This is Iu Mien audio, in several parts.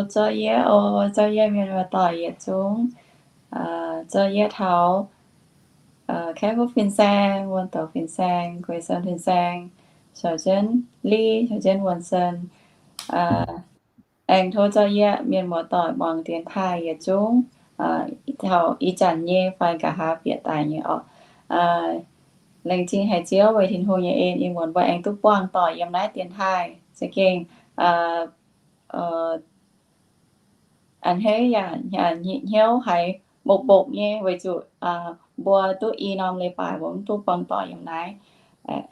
Zorqv yie oc, zorqv yie mienh muoz-doic yietc zungv, zorqv yie taux Kaeqv Fuqv fin-saeng, Wuonh Douc fin-saeng, Guei Sen fin-saeng, caux jienv Li, caux jienv Wuonh Sen. Aengx tov zorqv yie mienh muoz-doic muangx dienx taaih yietc zungv, taux ih zanc nyei fai nqa'haav bieqc daaih nyei orqc. Laengz zingh haic Ziouv weic Tin-Hungh nyei en, ih muonz mbuo aengx duqv buangh doic yiem naaiv dienx taaih. Za'gengh a'hneiv yaac hnyouv haiz mbopv-mbopv nyei, weic zuqc mbuo duqv i norm leiz-baaix mbuo mv duqv buangh doic yiem naaiv.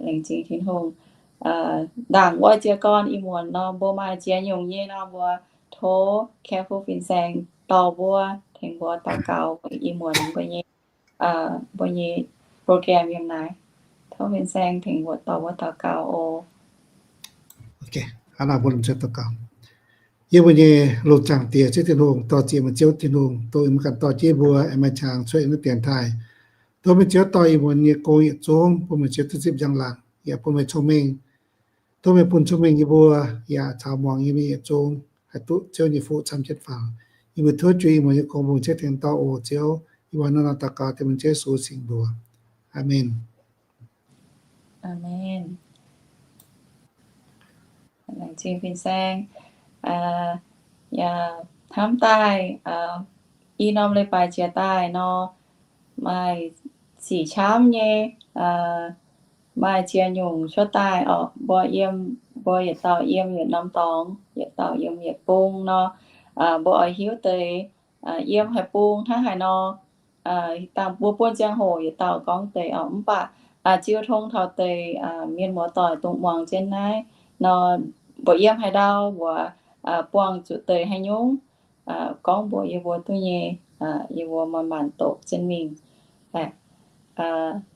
Laengz zingh Tin-Hungh. Ndaangc wuov jiez gorn ih muonz nor, mbuo maaih ziex nyungc nyei nor, mbuo tov Kaeqv Fuqv fin-saeng dorh mbuo, tengx mbuo daux gaux weic ih muonz mbuo nyei, mbuo nyei program yiem naaiv. Tov fin-saeng tengx mbuo dorh mbuo daux gaux oc. Yie mbuo nyei lungh zaangc Diex Ziouv Tin-Hungh, dorh ziex meih Ziouv Tin-Hungh, dongh meih ganh dorh jienv mbuo aengx maaih qangx cuotv yiem naaiv dienx taaih. Tov meih Ziouv dorh yie mbuo nyei gong yietc zungv bun meih Ziouv duqv zipv njang-laangc, yaac bun meih cong-mengh. Tov meih bun cong-mengh yie mbuo, yaac caux muangx yie mbuo yietc zungv haih duqv Ziouv nyei fuqv camv jienv faaux. Yie mbuo tov juix ih muonz nyei gong bun Ziouv tengx dorh oc Ziouv. Yie mbuo hnangv nor daux gaux dengx Ziouv Yesu singx mbuox. Aamen. Aamen. Laengz zingh fin-saeng. Yaac hnamv daaih i norm leiz-baaix jiex daaih nor, maaih sic camv nyei, maaih ziex nyungc cuotv daaih orqc. Mbuo yiem, mbuo yietc dauh yiem yietc norm dorngx, yietc dauh yiem yietc bung nor, mbuo oix hiuv deix yiem haaix bung hnangv haaix nor, dangh mbuo buonv ziangh hoc yietc dauh gorngv deix orqc. Mv baac ziux tong taux deix mienh muoz-doic dongh muangx jienv naaiv nor, mbuo yiem haaix ndau, mbuo buangh zuqc deix haaix nyungc, gorngv mbuox yie mbuo duqv nyei, yie mbuo manc-manc doqc jienv mingh.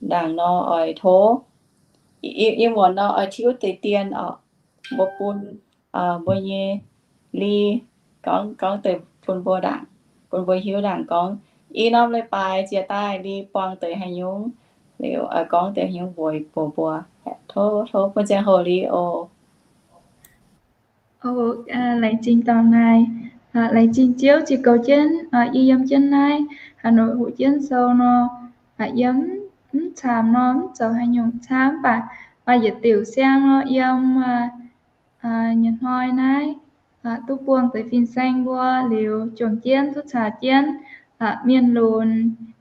Ndaangc nor oix tov, yie muonz nor oix tiuv deix dien orqc, mbuo bun mbuo nyei Li gorngv, gorngv deix bun mbuo ndaangc, bun mbuo hiuv ndaangc gorngv i norm leiz-baaix jiex daaih Li buangh deix haaix nyungc, liuz gorngv deix haaix nyungc mbuox, mbuox mbuo. Tov, tov bun ziangh hoc Li oc. Laengz zingh dorngx naaic. Laengz zingh Ziouv ziux goux jienv yie yiem jienv naaiv Hà Nội hoqc jienv sou nor, yiem mv caamx nor mv zoux haaix nyungc camv, mv baac yietc diuc siang nor yiem nyic hnoi naaiv duqv buangh deix fin-saeng mbuo liuz, juangc jienv duqv caux jienv mienh lunx,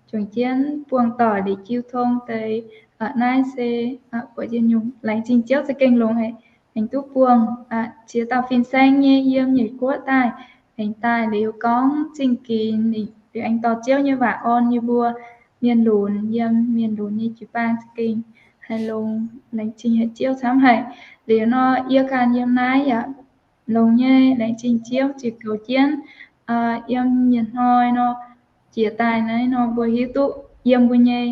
juangc jienv buangh doic liuz jiu tong deix. Naaiv se buatc yietc nyungc laengz zingh Ziouv za'gengh longx haic, aengx duqv buangh ziex dauh fin-saeng nyei yiem nyeic guoqv daaih, aengx daaih liuz gorngv zingh ginx, liuz aengx dorh Ziouv nyei waac orn yie mbuo mienh lunx yiem mienh lunx nyei jiu-baang za'gengh haih longx, laengz zingh haic Ziouv camv haic. Liuz nor yie ganh yiem naaiv yaac longx nyei, laengz zingh Ziouv ziux goux jienv yiem nyeic hnoi nor, jiex daaih naaiv nor mbuo hiuv duqv yiem mbuo nyei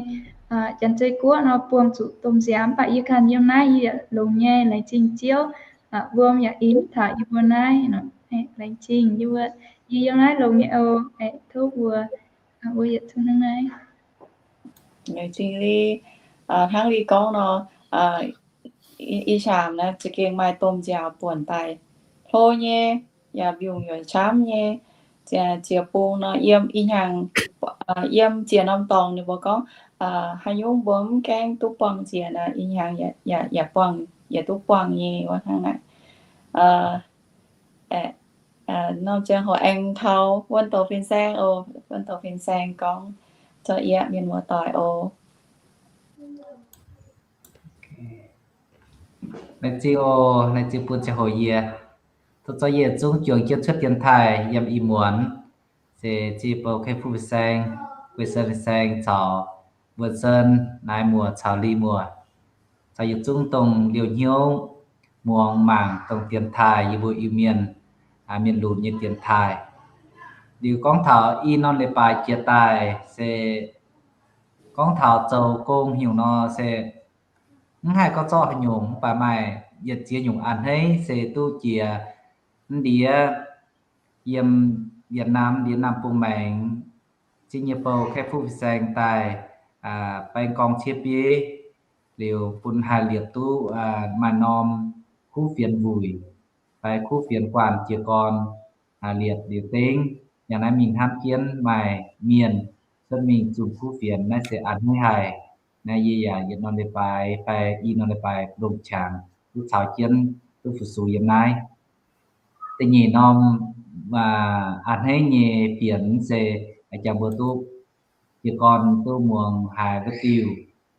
Janx-Zei Guoqv nor buangh zuqc domh nziaamv, mv baac yie ganh yiem naaiv yie yaac longx nyei, laengz zingh Ziouv. Wuom yaac imv taux yie mbuo naaiv nor, laengz zingh yie mbuo, yie yiem naaiv longx nyei oc. Tov mbuo, mbuo yietc zungv hnangv naaiv. Laengz zingh Li, hnangv Li gorngv nor, ih camv naaiv za'gengh maaih domh nziaaux buonc daaih hlo nyei, yaac mbiungc yuoqc camv nyei. Ziex bung nor yiem ih hnyangx, yiem ziex norm dorngx ninh mbuo gorngv haaix nyungc mbuo mv gaengh duqv buangh nziex naaic, ih hnyangx yaac buangh, yaac duqv buangh nyei wuov hnangv naaic. Norm ziangh hoc aengx taux Wuonh Douc fin-saeng oc. Wuonh Douc fin-saeng gorngv zorqv yie mienh muoz-doic oc. Laengz zingh oc, laengz zingh bun ziangh hoc yie. Tov zorqv yie zungv juangc jienv cuotv dienx taaih yiem ih muonz. Se ziex bou Kaeqv Fuqv fin-saeng, Guei Sen fin-saeng caux Wuonh Sen naaiv muoc caux Li muoc, caux yietc zungv dongh liouh hnyouv muangx mangc dongh dienx taaih yie mbuo Iu-Mienh, mienh lunx nyei dienx taaih. Liuz gorngv taux i norm leiz-baaix jiex daaih se gorngv taux zoux gong hnyouv nor se mv haih gorngv zorqv haaix nyungc, mv baac maaih yietc ziex nyungc a'hneiv se duqv jiex ndiev yiem Việt Nam ndiev Nam Bung Maengx zingv nyei bou Kaeqv Fuqv fin-saeng daaih baeng gorngv ciev bieiv, liuz bun haih liepc duqv maaih norm kuv fienx wuic fai kuv fienx guanh jiez gorn. liepc liuz dengv. Yangh naaiv mingh hnamv jienv maaih mienh cuotv mingh zunh kuv fienx, naaiv se a'hneiv haic. Naaiv yie yaac yietc norm leiz-baaix fai i norm leiz-baaix longc qangx duqv caux jienv duqv fu-sux yiem naaiv. Da'nyeic norm a'hneiv nyei fienx se jangx mbuo duqv jiez gorn duqv muangx haiz wuov diuh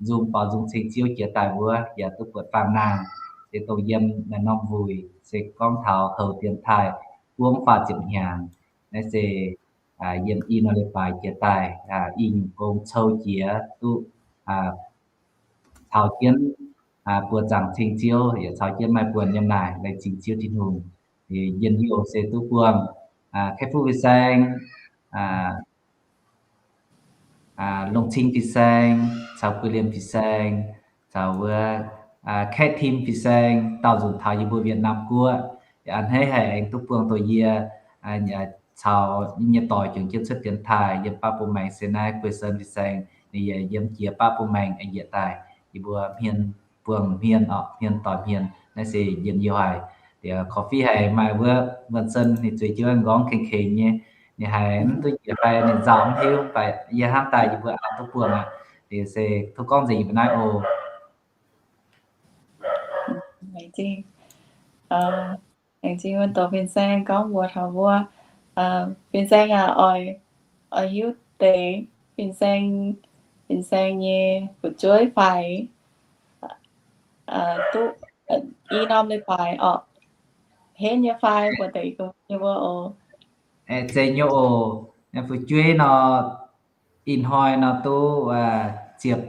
nzung baaux nzung ceng Ziouv jiex daaih wuov, yaac duqv buatc faam-naang, se dongh yiem naaiv norm wuic se gorngv taux houx dienx taaih buangv faah ziepc hnyangx. Naaiv se yiem i norm leiz-baaix jiex daaih, i nyungc gong cou jiex duqv caux jienv buoz zaangc ceng Ziouv, yaac caux jienv maaih buonc yiem naaic laengz zingh Ziouv Tin-Hungh. Njien-youh se duqv buangh Kaeqv Fuqv Fin-Saeng, Longc Cing Fin-Saeng, caux Guei Liemh Fin-Saeng, caux wuov Kaeqv Tim Fin-Saeng, daauh nzunc taux yie mbuo Việt Nam guoqv. A'hneiv haic aengx duqv buangh doqc yie caux yie nyei doic juangc jienv cuotv dienx taaih yiem baav bung maengx se naaiv Guei Sen Fin-Saeng, ninh yaac yiem jiex baav bung maengx njiec daaih. Yie mbuo hmien buangh hmien oc, hmien doic hmien, naaiv se njien-youh haic. Liuz korv-fiqv haiz maaih wuov Wuonh Sen ninh zueiz jienv nqorngv kengx kengx nyei, ninh haiz mv duqv njiec fai ninh nzauh mv hiuv, mv baac yie hnamv daaih yie mbuo aqc duqv buangh aqv. Liuz se tov gorngv nzengc yie mbuo naaiv oc. Laengz zingh wuonh doqc Fin-Saeng gorngv mbuox taux mbuo. Fin-Saeng aac, oix hiuv deix Fin-Saeng, Fin-Saeng nyei fu'jueiv faix duqv i norm leiz-baaix orqc, henv nyei fai mbuox deix nyei mbuo oc. Zeiz nyei oc. Fu'jueiv nor, ih hnoi nor duqv ziepc,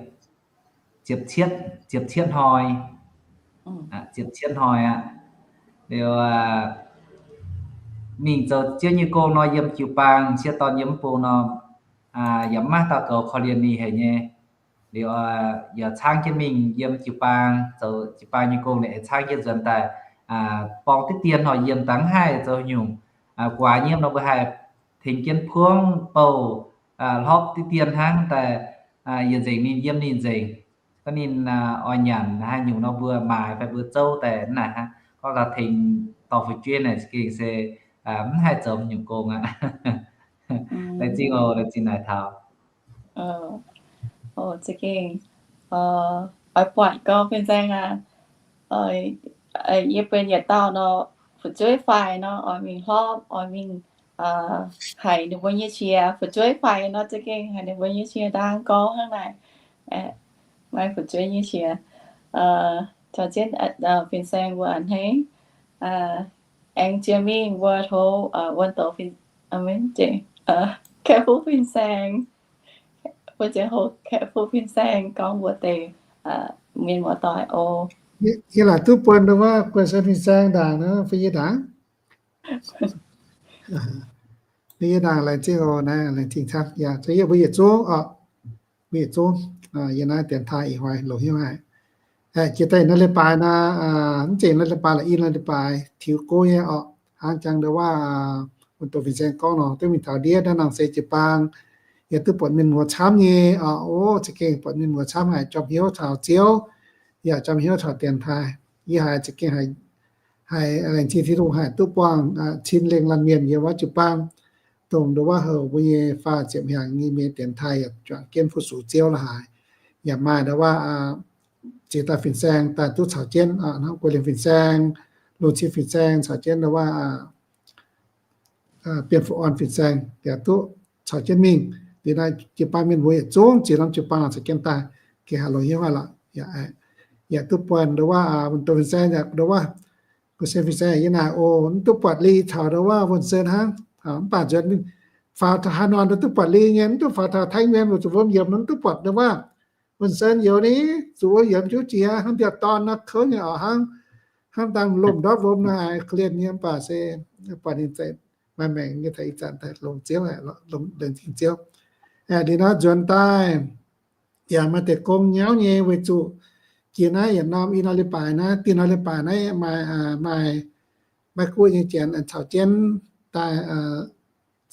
ziepc cietv, ziepc cietv hnoi, ziepc cietv hnoi aqv. Liuz mingh zoux Ziouv nyei gong nor yiem jiu-baang, m'sieqv dorn yiem mv bung nor, yaac mv maaih dauh goux korv-lienh ninh haic nyei. Liuz yaac caangv jienv mingh yiem jiu-baang, zoux jiu-baang nyei gong liuz caangv jienv nzuonx daaih, borng diqv dien horc yiem dangv haih zoux nyungc. Guaax nyei nor mbuo haih tengx jienv puongv bouh hlopv diqv dien hnangv daaih, yietc nzengc ninh yiem ninh nzengc. Gorngv ninh oix nyanc haaix nyungc nor mbuo maaiz fai mbuo zouv daaih naaic hnangv. Gorngv la'tengx dorh fu'jueiv naaic za'gengh se mv haih zoux nyungc gong aqv. Laengz zingh oc, laengz zingh naaic taux. Za'gengh oix buatc gorngv Fin-Saeng aac, yie benx yietc dauh nor, fu'jueiv faix nor oix mingh hlopv, oix mingh haic ninh mbuo nyei qiex. Fu'jueiv faix nor za'gengh haic ninh mbuo nyei qiex ndaang gorngv hnangv naaic. Maaih fu'jueiv nyei qiex. Caux jienv Fin-Saeng mbuo a'hneiv, aengx jiex mingh mbuo tov wuonh doqc Fin, Kaeqv Fuqv Fin-Saeng, mbuo ziouc houc Kaeqv Fuqv Fin-Saeng gorngv mbuox deix mienh muoz-doic oc. Yie laaic duqv buonc nduov wuov Guei Sen Fin-Saeng ndaangc nor, fai yie ndaangc, yie ndaangc laengz zingh oc, naaiv laengz zingh camv. Yaac zuqc yie mbuo yietc zungv oc, mbuo yietc zungv yiem naaiv dienx taaih ih hnoi longc hnyouv haic. Jiex daaih naaiv leiz-baaix naaiv, mv zeiz naaiv leiz-baaix lorqc, i naaiv leiz-baaix tiux go nyei oc, hnangv jangx nduov wuov wuonh doqc Fin-Saeng gorngv nor, duqv mingh taux ndiev naaiv nangc se jiu-baang, yaac duqv buatc mienh muoz camv nyei oc. O, za'gengh buatc mienh muoz camv haic, jomc hnyouv taux Ziouv, yaac jomc hnyouv taux dienx taaih. Yie haiz za'gengh haiz laengz zingh Tin-Hungh haic duqv buangh cin lengh laanh mienh yiem wuov jiu-baang, dongh nduov wuov houc mbuo nyei faah ziepc hnyangx nyei mienh dienx taaih yaac juangc jienv fu-sux Ziouv la'haaix. Yaac maaih nduov wuov ziex dauh fin-saeng daaih duqv caux jienv, hnangv Guei Liemh Fin-Saeng, Lungh Cing Fin-Saeng caux jienv nduov wuov Bienh Fu Orn Fin-Saeng yaac duqv caux jienv mingh. Liuz naaiv jiu-baang mienh mbuo yietc zungv ziex norm jiu-baang caux jienv daaih, gengh haiz longc hnyouv haic lorqc. Yaac duqv buatc nduov wuov Wuonh Douz Fin-Saeng yaac nduov wuov Guei Sen Fin-Saeng yiem naaic oc, mv duqv buatc Li caux nduov wuov Wuonh Sen hnangv. Mv baac nzuonx faaux taux Hà Nội nor duqv buatc Li nyei, mv duqv faaux taux Thái Nguyên zuqc wuom yiemx nor mv duqv buatc nduov wuov Wuonh Sen youz ni, zuqc wuom yiemx juv jiex hnangv mbiauz-dorn nor kouv nyei oc, hnangv, hnangv dangh lomh ndortv wuom nor haiz korv-lienh nyei, mv baac se buatc ninh maaih maengc nyei taux ih zanc daaih longc Ziouv, longc laengz zingh Ziouv. Liuz nor nzuonx daaih yaac maaih deix gong nyauv nyei weic zuqc jiex naaiv yietc norm i norm leiz-baaix naaiv, dieh norm leiz-baaix naaiv maaih, maaih, maaih guoqv nyei janx caux jienv daaih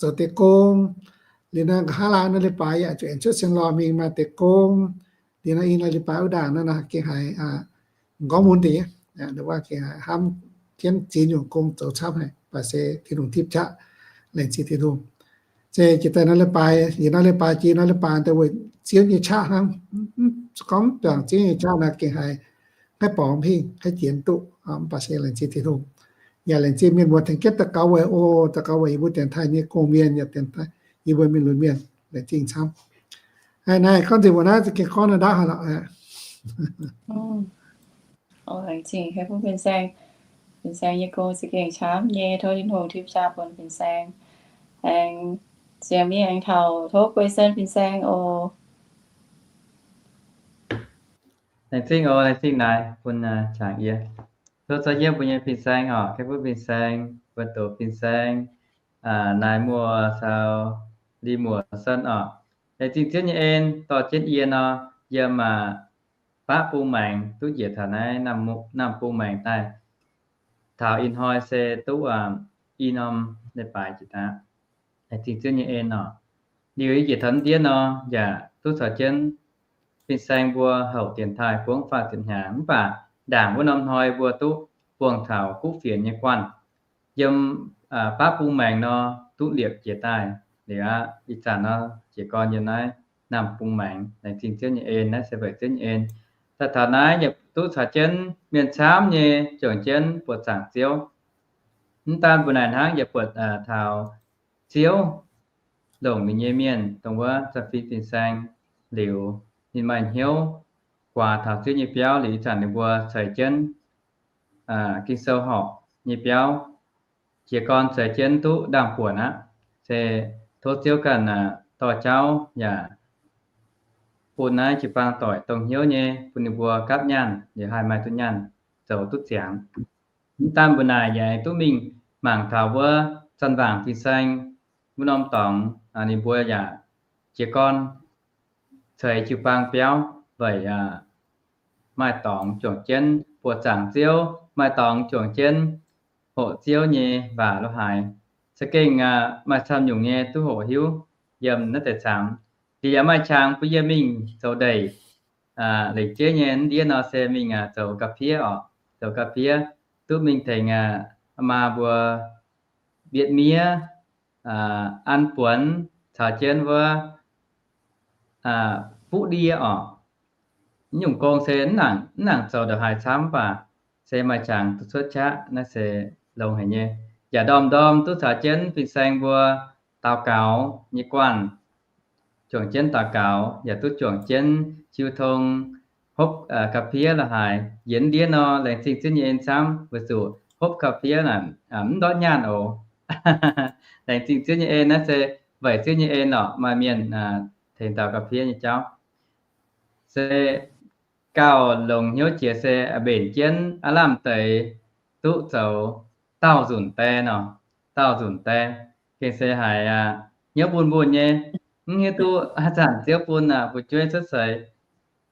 zoux deix gong. Liuz nor nqa'haav laanh norm leiz-baaix yaac zuqc aengx cuotv sien lorh mingh maaih deix gong. Liuz nor i norm leiz-baaix wuov ndaangc naaiv nor gengh haiz m'nqorngv mun deix nyei, nduov wuov gengh haiz hnamv jienv ziex nyungc gong zoux camv haic, baac se Tin-Hungh tipv qaqv. Laengz zingh Tin-Hungh. Se jiex daaih naaiv leiz-baaix, yietc naaiv leiz-baaix jiex naaiv leiz-baaix daaih weic Ziouv nyei qaqv hnangv. Gorngv mv baac Ziouv nyei qaqv naaic gengh haiz maiv borngz hingh, maiv jienx duqv. Mv baac se laengz zingh Tin-Hungh. Yaac laengz zingh mienh muoz tengx jienv daux gaux weic, o, daux gaux weic yie mbuo dienx taaih nyei gong-mienh, yaac dienx taaih yie mbuo mienh lunx mienh, laengz zingh camv. Naaiv gorngv nzengc mbuo naaiv za'gengh gorngv naaiv ndaauv haic lorqc. Laengz zingh bun Fin-Saeng. Fin-Saeng nyei gong za'gengh camv nyei, tov Tin-Hungh tipv qaqv bun Fin-Saeng. Aengx ziangh mingh aengx taux tov guei sen Fin-Saeng oc. Laengz zingh oc, laengz zingh naaic bun jangx yie. Tov zorqv yie mbuo nyei Fin-Saeng oc, gengh bun Fin-Saeng, mbuo doqc Fin-Saeng, naaic muoz caux Li muoz sen oc. Laengz zingh Ziouv nyei en dorh jienv yie nor, yiem aac baqv bung maengx duqv njiec taux naaiv naamh bung maengx daaih. Taux ih hnoi se duqv i norm leiz-baaix jiex daaih. Laengz zingh Ziouv nyei en oc. Liuz yie njiec taux ndiev nor yaac duqv caux jienv Fin-Saeng mbuo houc dienx taaih buangv faah ziepc hnyangx, mv baac ndaangc wuov norm hnoi mbuo duqv buangh taux guv fienx nyei guanh. Yiem baqv bung maengx nor duqv liepc jiex daaih. Liuz aqv, ih zanc nor jiez gorn yiem naaiv naamh bung maengx. Laengz zingh Ziouv nyei en, naaiv se weic Ziouv nyei en. Daaih taux naaiv yaac duqv caux jienv mienh camv nyei juangc jienv buoqc zaangc Ziouv. Mv daan mbuo naaic hnangv, yaac buatc taux Ziouv longc ninh nyei mienh dongh wuov Zanc Fin Fin-Saeng liuz, ninh maaih hnyouv guaax taux Ziouv nyei biauv liuz, ih zanc ninh mbuo ceix jienv Ging-Sou horpc nyei biauv, jiez gorn ceix jienv duqv ndaamv-buonc aqv. Se tov Ziouv ganh dorh jauv yaac bun naaiv jiu-baang doic dongh hnyouv nyei, bun ninh mbuo gapv nyaanh liuz haih maaih duqv nyaanh zoux duqv ziangx. Mv daan mbuo naaic yaac duqv mingh mangc taux wuov Zanc-Waangc Fin-Saeng wuov norm dorngx, ninh mbuo yaac jiez gorn ceix jiu-baang biauv weic maaih dorngx juangc jienv buoqc zaangc Ziouv, maaih dorngx juangc jienv hoqc Ziouv nyei waac lo haaix. Za'gengh maaih camv nyungc nyei duqv hoqc hiuv yiem naaiv deix caangx. Liuz yaac maaih qangx bun yie mingh zoux ndeic. Lengc jeiv nyei ndiev nor se mingh zoux ga'piev oc, zoux ga'piev, duqv mingh tengx maa mbuo mbietv miev, an buonx caux jienv wuov fuqv ndie oc. Nyungc gong se mv nangc zoux ndongc haaix camv, mv baac se maaih qangx duqv cuotv qaqv, naaiv se longx haic nyei. Yaac ndorm-ndorm duqv caux jienv Fin-Saeng mbuo daux gaux nyei guanh, juangc jienv daux gaux, yaac duqv juangc jienv jiu tong, hopv ga'piev lo haaix. Yietc ndiev nor laengz zingh Ziouv nyei en camv weic zuqc hopv ga'piev naaic mv ndortv nyaanh oc. Laengz zingh Ziouv nyei en naaiv se weic Ziouv nyei en lorqc, maaih mienh tengx daux ga'piev nyei jauv. Se gauh longc hnyouv jiex se mbenc jienv aav lamh deix duqv zoux daauh nzunc die nor, daauh nzunc die. Gengh se haiz hnyouv mbun mbun nyei, mv hiuv duqv haaix zanc Ziouv bun fu'jueiv cuotv seix.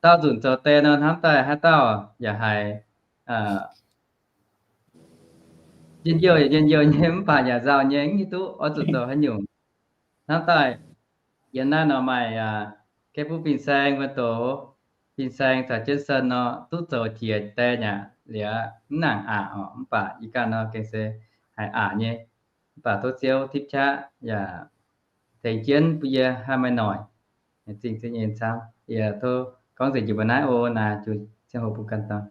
Daauh nzunc zoux die nor, hnamv daaih haaix dauh yaac haiz njien-youh, yaac njien-youh nyei, mv baac yaac nzauh nyei, mv hiuv duqv oix zuqc zoux haaix nyungc. Hnamv daaih yiem naaiv nor maaih gaeqv buv Fin-Saeng wuov douz, Fin-Saeng caux jienv Sen nor duqv zoux jiex die aqv. Liuz mv nangc aqc oc, mv baac yie ganh nor gengh se haiz aqc nyei. Mv baac tov Ziouv tipv qaqv yaac tengx jienv bun yie haih maaih noic. Zingh Ziouv nyei en camv. Yie tov gorngv nzengc jiex mbuo naaiv oc. Naaiv zuqc ziangh hoc bun ganh dauh.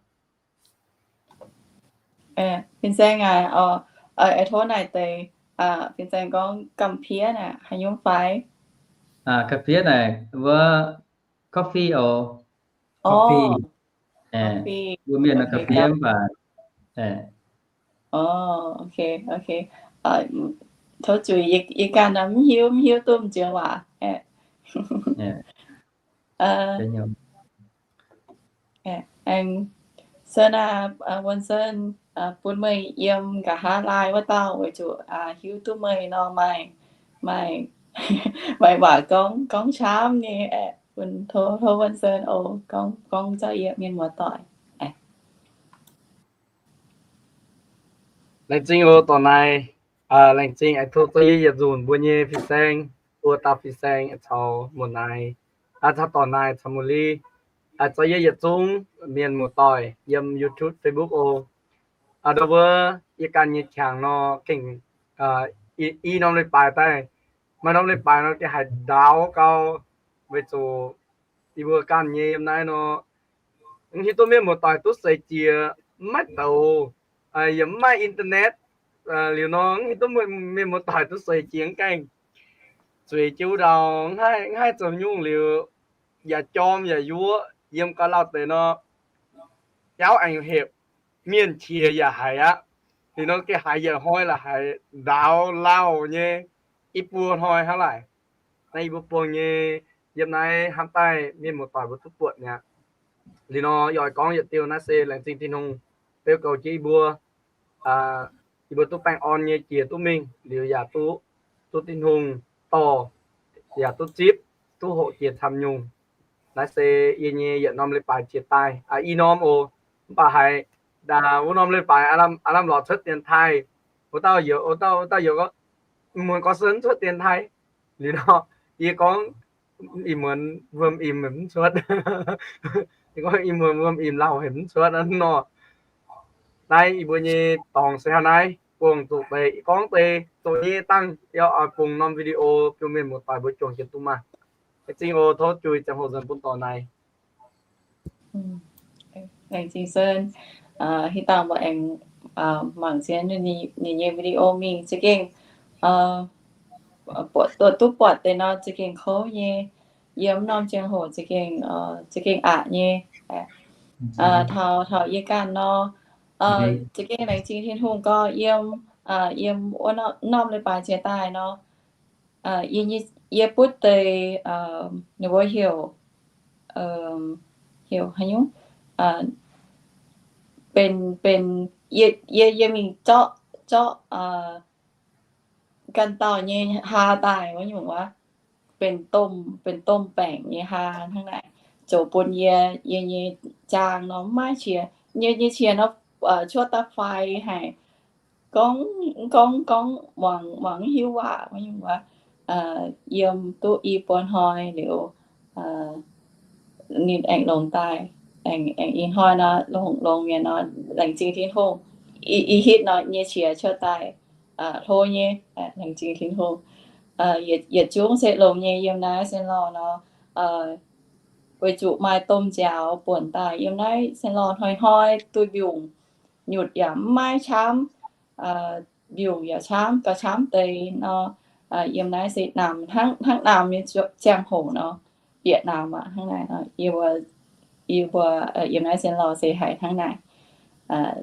Fin-Saeng aac, tov naaic deix, Fin-Saeng gorngv ga'piev naaic haaix nyungc fai? Ga'piev naaic wuov coffee oc. Coffee. Mbuo mienh nor ga'piev mv baac. Tov zuiz, yie ganh mv hiuv, mv hiuv duqv m'njoux waac. Aengx Sen aac, Wuonh Sen, bun meih yiem nqa'haav laai wuov dauh weic zuqc hiuv duqv meih nor maaih, maaih, maaih waac gorngv, gorngv camv nyei aeqv, bun tov, tov Wuonh Sen oc, gorngv, gorngv zorqv yie mienh muoz-doic. Laengz zingh oc, dorh naaiv, laengz zingh aengx tov zorqv yie yietc nzunc mbuo nyei fin-saeng, buo dauh fin-saeng caux muoz-naaiv, caux dorh naaiv caux muoz-li, zorqv yie yietc zungv mienh muoz-doic yiem YouTube, Facebook oc. Ndau wuov yie ganh nyei qangx nor gengh i norm leiz-baaix daaih. Maaih norm leiz-baaix nor gengh haiz ndaaux gau, weic zuqc yie mbuo ganh nyei yiem naaiv nor, mv hiuv duqv mienh muoz-doic duqv seix jiex, mv maaih douz, yaac mv maaih internet. Liuz nor mv hiuv duqv mienh muoz-doic duqv seix jiex mv gaengh zueiz jienv wuov ndau, mv haih zoux nyungc liuz, yaac jorm yaac yuoqv, yiem gauh lauh deix nor, jauv aengx hepc, mienh qiex yaac haiz aqv. Liuz nor gengh haiz yietc hnoi la'haiz ndaaux lauh nyei, i buo hnoi hnangv laaic. Naaiv yie mbuo buangh nyei yiem naaiv hnamv daaih mienh muoz-doic mbuo duqv buatc mi'aqv. Liuz nor yie oix gorngv yietc diuh naaiv se laengz zingh Tin-Hungh beu goux jienv yie mbuo, yie mbuo duqv baengh orn nyei jiex duqv mingh, liuz yaac duqv, duqv Tin-Hungh dorh, yaac duqv zipv, duqv hoqc jiex camv nyungc. Naaiv se yie nyei yietc norm leiz-baaix jiex daaih, i norm oc. Mv baac haiz wuov norm leiz-baaix aav lamh lorz cuotv dienx taaih. Wuov dauh yaac, wuov dauh, wuov dauh yaac gorngv, muonz gorngv se mv cuotv dienx taaih. Liuz nor, yie gorngv ih muonz wuom-im mv cuotv. Yie gorngv ih muonz wuom-im lauh haic mv cuotv nor. Naaiv yie mbuo nyei dorngx se hnangv naaiv, bungx zuqc deix, gorngv deix zoqc nyei dangh yie oix bungx norm video bun mienh muoz-doic mbuo juangc jienv duqv maaih. Laengz zingh oc, tov jui ziangh hoc nzuonx bun dorh naaiv. Laengz zingh Sen, hitv dangh mbuo aengx mangc zien ninh nyei video mingh za'gengh duqv buatc deix nor za'gengh kouv nyei. Yiem norm ziangh hoc za'gengh, za'gengh aqc nyei. Taux, taux yie ganh nor, za'gengh laengz zingh Tin-Hungh gorx yiem, yiem wuov norm leiz-baaix jiex daaih nor, yie butv deix, ninh mbuo heuc, heuc haaix nyungc, benx, benx, yie, yie mingh zorqv, zorqv ganh dauh nyei haa daaih wuov nyungc wuov, benx domh, benx domh baengc nyei haa hnangv naaic, zoux bun yie, yie nyei jaang nor mv maaih qiex, yie nyei qiex nor cuotv daaih fai haic, gorngv, gorngv, gorngv muangx, muangx mv hiuv waac wuov nyungc wuov. Yiem duqv i buo hnoi liuz, ninh aengx longx daaih, aengx, aengx ih hnoi nor longx, longx mienh nor, laengz zingh Tin-Hungh, i hitv nor nyei qiex cuotv daaih hlo nyei, laengz zingh Tin-Hungh. Yietc zungv se longx nyei yiem naaiv Sien Lorh nor, weic zuqc maaih domh nziaaux buonc daaih yiem naaiv Sien Lorh hnoi-hnoi duih mbiungc, nyutc yaac mv maaih camv, mbiungc yaac camv, gauh camv deix nor, yiem naaiv se namx, hnangv namx nyei ziangh hoc nor, bieqc namx aqv hnangv naaic. Yie mbuo, yie mbuo yiem naaiv Sien Lorh se haiz hnangv naaic.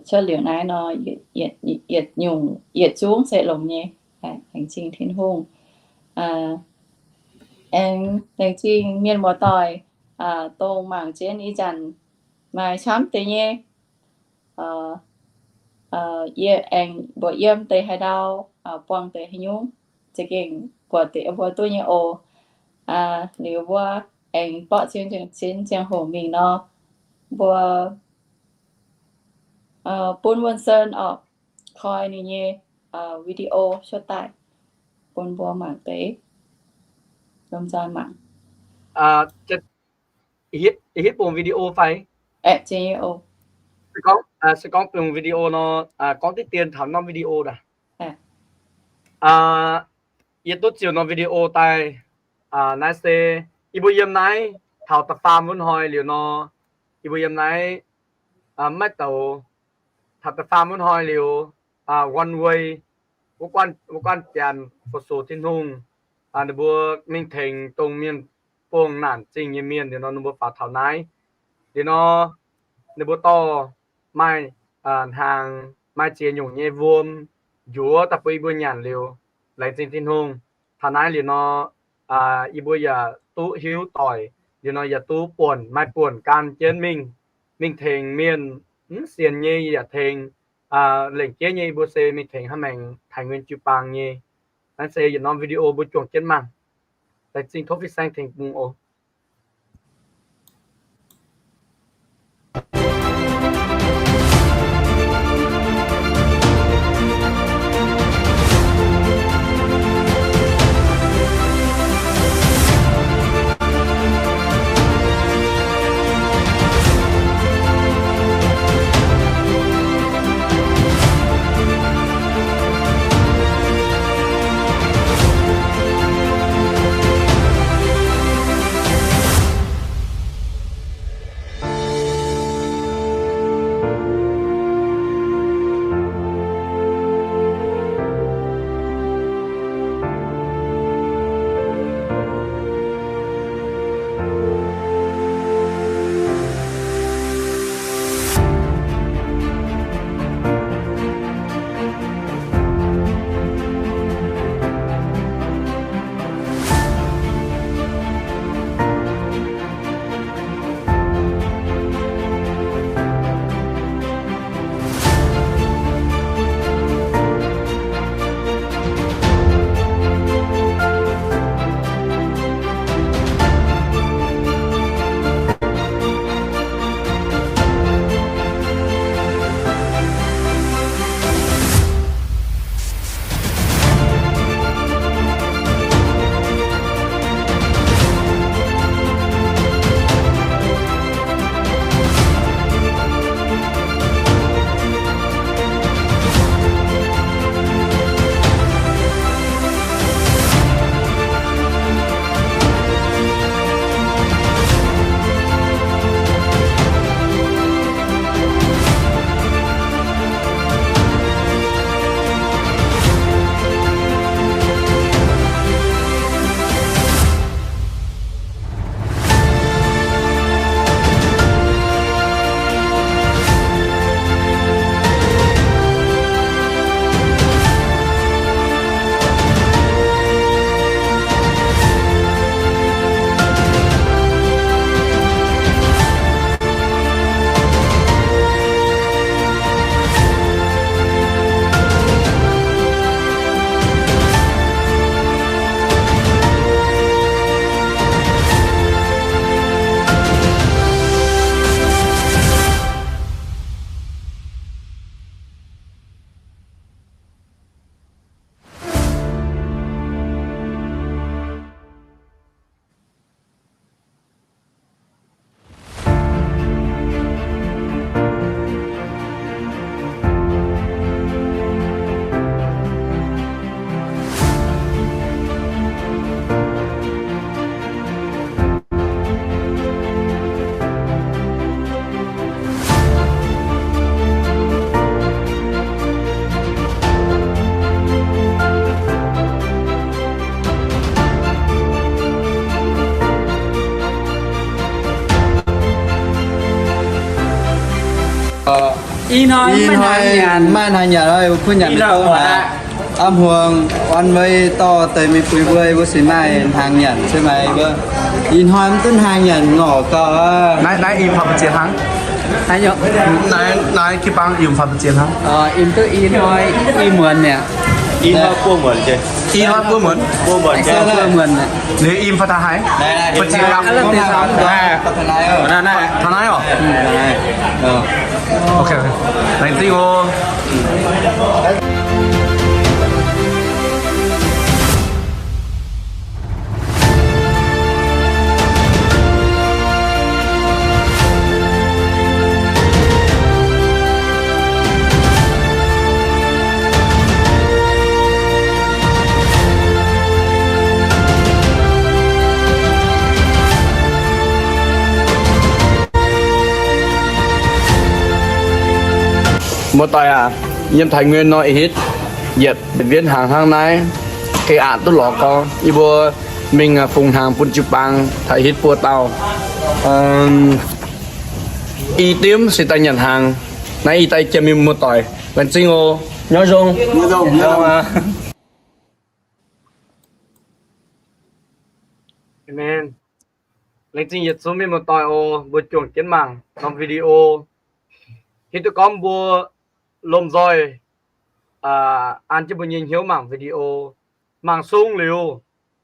Cuotv liuz naaiv nor, yietc nyungc, yietc zungv se longx nyei. Laengz zingh Tin-Hungh. Aengx laengz zingh mienh muoz-doic, dongh mangc jienv ih zanc maaih camv deix nyei. Yie aengx mbuox yiem deix haaix ndau, buangh deix haaix nyungc, za'gengh buatc deix mbuo duqv nyei oc. Liuz mbuo aengx borqv zien ziangh hoc mingh nor, mbuo bun Wuonh Sen oc, koi ninh nyei video cuotv daaih bun mbuo mangc deix. Lomh nzoih mangc. Hitv bung video fai? Se gorngv bung video nor, gorngv diqv dien taux norm video daaih. Yie duqv ziux norm video daaih. Naaiv se yie mbuo yiem naaiv taux da'faam wuov hnoi liuz nor, yie mbuo yiem naaiv maiv douz. Taux da'faam wuov hnoi liuz, one way, wuov guanh janx fu-sux Tin-Hungh, ninh mbuo mingh tengx dongh mienh buangh naanc zingh nyei mienh liuz nor, ninh mbuo faaux taux naaiv. Liuz nor, ninh mbuo dorh maaih hnaangx, maaih ziex nyungc nyei wuom njuov daaih bun yie mbuo nyanc liuz, laengz zingh Tin-Hungh. Taux naaiv liuz nor, yie mbuo yaac duqv hiuv doic, liuz nor yaac duqv buonc, maaih buonc gan jienv mingh, mingh tengx mienh mv sienx nyei yaac tengx, lengc jeiv nyei yie mbuo se mingh tengx hnangv maengx Thai Nguyen jiu-baang nyei. Naaiv se yietc norm video mbuo juangc jienv mangc. Laengz zingh, tov fin-saeng tengx bung oc. Ih hnoi maiv hnaangx nyanc, maiv hnaangx nyanc, kuv nyanc maiv duqv. Am hmuangx orn mbuo dorh deix mingh puix mbuo, mbuo se maaih hnaangx nyanc se maaih mbuo. Ih hnoi mv duqv hnaangx nyanc ngorc gauh. Naaiv, naaiv im faaux mbu'ziex hnangv. Naaiv, naaiv jiu-baang im faaux mbu'ziex hnangv. Im duqv ih hnoi i muonz mi'aqv. Ih hnoi buo muonz. Ih hnoi buo muonz. Buo muonz. Liuz im faaux taux haaix? Mbu'ziex hnangv. Taux naaiv oc. Ok, laengz zingh oc. Muoz-doic aac, yiem Taiv Nguyen nor ih hitv yietc, yietc mbienv hnaangx hnangv naaiv, gengh aqc duqv lorz gorngv. Yie mbuo mingh fungx hnaangx bun jiu-baang taux hitv buo dauh. I dimv se daaih nyanc hnaangx. Naaiv ih daaih jiem mingh muoz-doic. Laengz zingh oc. Nyouz nzong. Amen. Laengz zingh yietc zungv mienh muoz-doic oc, mbuo juangc jienv mangc norm video. Hiuv duqv gorngv mbuo lomh nzoih an jienv mbuo nyei hnyouv mangc video, mangc sung liuz,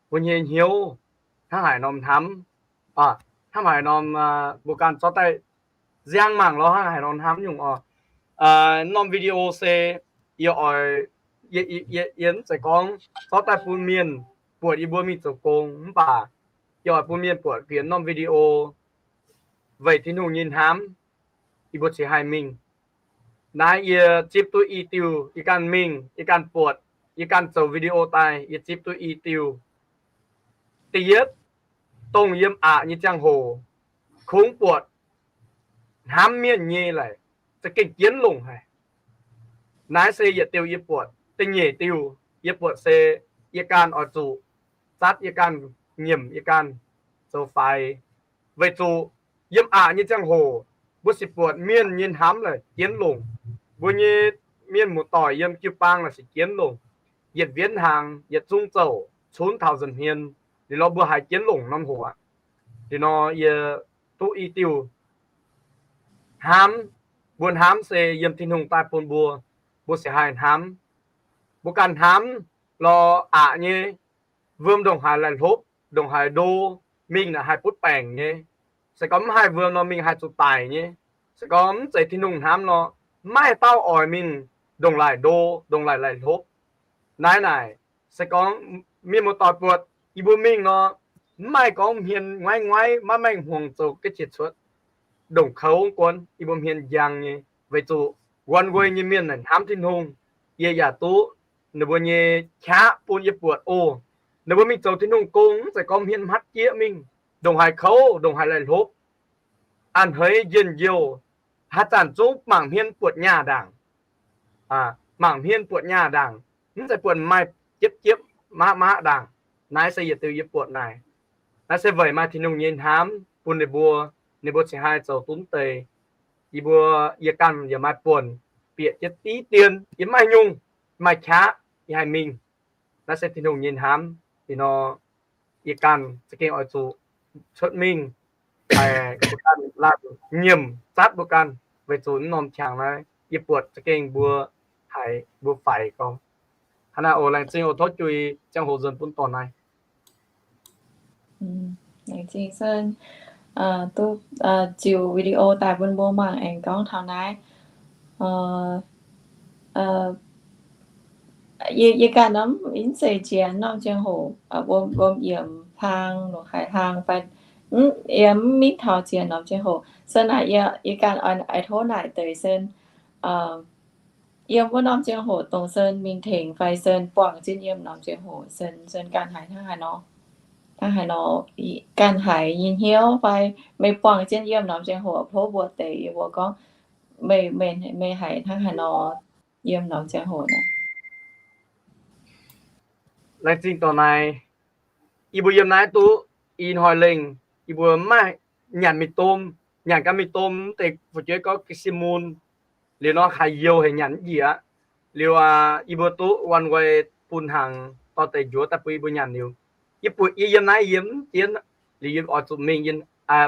mbuo nyei hnyouv hnangv haaix norm hnamv, hnangv haaix norm mbuo ganh zorqv daaih nziang mangc lorz hnangv haaix norm hnamv nyungc oc. Norm video se yie oix, yie mv zeiz gorngv zorqv daaih bun mienh buatc yie mbuo mingh zoux gong, mv baac yie oix bun mienh buatc fienx norm video weic Tin-Hungh nyei hnamv, yie mbuo cingx haih mingh. Naaiv yie zipv duqv i diuh, yie ganh mingh, yie ganh buatc, yie ganh zoux video daaih, yie zipv duqv i diuh. Da'yietv, dongh yiem aqc nyei ziangh hoc, kungx buatc hnamv mienh nyei laic, za'gengh jienv longc haic. Naaiv se yietc diuh yie buatc. Da'nyeic diuh yie buatc se yie ganh oix zuqc zatv yie ganh, nyiemc yie ganh zoux faix. Weic zuqc yiem aqc nyei ziangh hoc mbuo sic buatc mienh nyei hnamv laic jienv longc. Mbuo nyei mienh muoz-doic yiem jiu-baang laic sic jienv longc. Yietc mbienv hnaangx, yietc zungv zouc cunv taux nza'hmien. Liuz nor mbuo haiz jienv longc norm hoc aqv. Liuz nor yie duqv i diuh hnamv. Mbuo hnamv se yiem Tin-Hungh daaih bun mbuo, mbuo sic haih hnamv. Mbuo ganh hnamv lorz aqc nyei, wuom ndongc haaix laih hlopv, ndongc haaix ndo, mingh naaic haih butv baengc nyei. Se gorngv mv haih wuom nor mingh haih zuqc daic nyei. Se gorngv mv zeiz Tin-Hungh hnamv nor, mv maaih dauh oix mingh ndongc laih ndo, ndongc laih laih hlopv. Naaiv naaic, se gorngv mienh muoz-doic buatc yie mbuo mingh nor, mv maaih gorngv hmien nguaiv-nguaiv, maiv maaih hmuangx zoux ga'qiex cuotv. Ndongc kouv guonv yie mbuo hmien njang nyei, weic zuqc one way nyei mienh naaic hnamv Tin-Hungh. Yie yaac duqv ninh mbuo nyei qaqv bun yie buatc oc. Ninh mbuo mingh zoux Tin-Hungh gong, mv zeiz gorngv hmien hmatv jieqv mingh, ndongc haaix kouv, ndongc haaix laih hlopv, a'hneiv njien-youh, haaix zanc zungv mangc hmien buatc nyaah ndaangc. Mangc hmien buatc nyaah ndaangc, mv zeiz buatc maaih jiepv jiepv maqv maqv ndaangc. Naaiv se yietc diuh yie buatc naaic. Naaiv se weic maaih Tin-Hungh nyei hnamv bun ninh mbuo, ninh mbuo cingx haih zoux duqv deix. Yie mbuo, yie ganh yaac maaih buonc bieqc jienv div dien, yie maaih nyungc, maaih qaqv, yie haih mingh. Naaiv se Tin-Hungh nyei hnamv. Liuz nor, yie ganh za'gengh oix zuqc cuotv mingh, mbuo ganh laanh nyiemc zatv mbuo ganh, weic zuqc mv norm qangx naaiv yie buatc za'gengh mbuo haiz mbuo faix gorngv. Hnangv naaiv oc, laengz zingh oc, tov jui ziangh hoc nzuonx bun dorn naaiv. Laengz zingh Sen duqv ziux video daaih bun mbuo mangc aengx gorngv taux naaiv. Yie, yie ganh norm mv zeiz ziex norm ziangh hoc, wuom, wuom yiemc hlang, longc haiz hlang fai, yie mv mingh taux ziex norm ziangh hoc. Sen naaic yie, yie ganh oix tov naaic deix Sen, yiem wuov norm ziangh hoc dongh Sen mingh tengx fai Sen buangh jienv yiem norm ziangh hoc, Sen, Sen ganh haiz hnangv haaix nor, hnangv haaix nor, ganh haiz nyei hnyouv fai meih buangh jienv yiem norm ziangh hoc tov mbuox deix yie mbuo gorngv meih, meih, meih haiz hnangv haaix nor yiem norm ziangh hoc naaiv. Laengz zingh dorh naaiv, yie mbuo yiem naaiv duqv ih hnoi lengh, yie mbuo mv maaih nyanc mingh domh, nyanc ganh mingh domh deix fu'jueiv gorngv ga'sie mun. Liuz nor haiz youh haic nyanc mv njiec aqv. Liuz yie mbuo duqv one way bun hnaangx dorh deix njuov daaih bun yie mbuo nyanc liuz, yie buatc yie yiem naaiv yie mv jienv. Liuz yie oix zuqc mingh,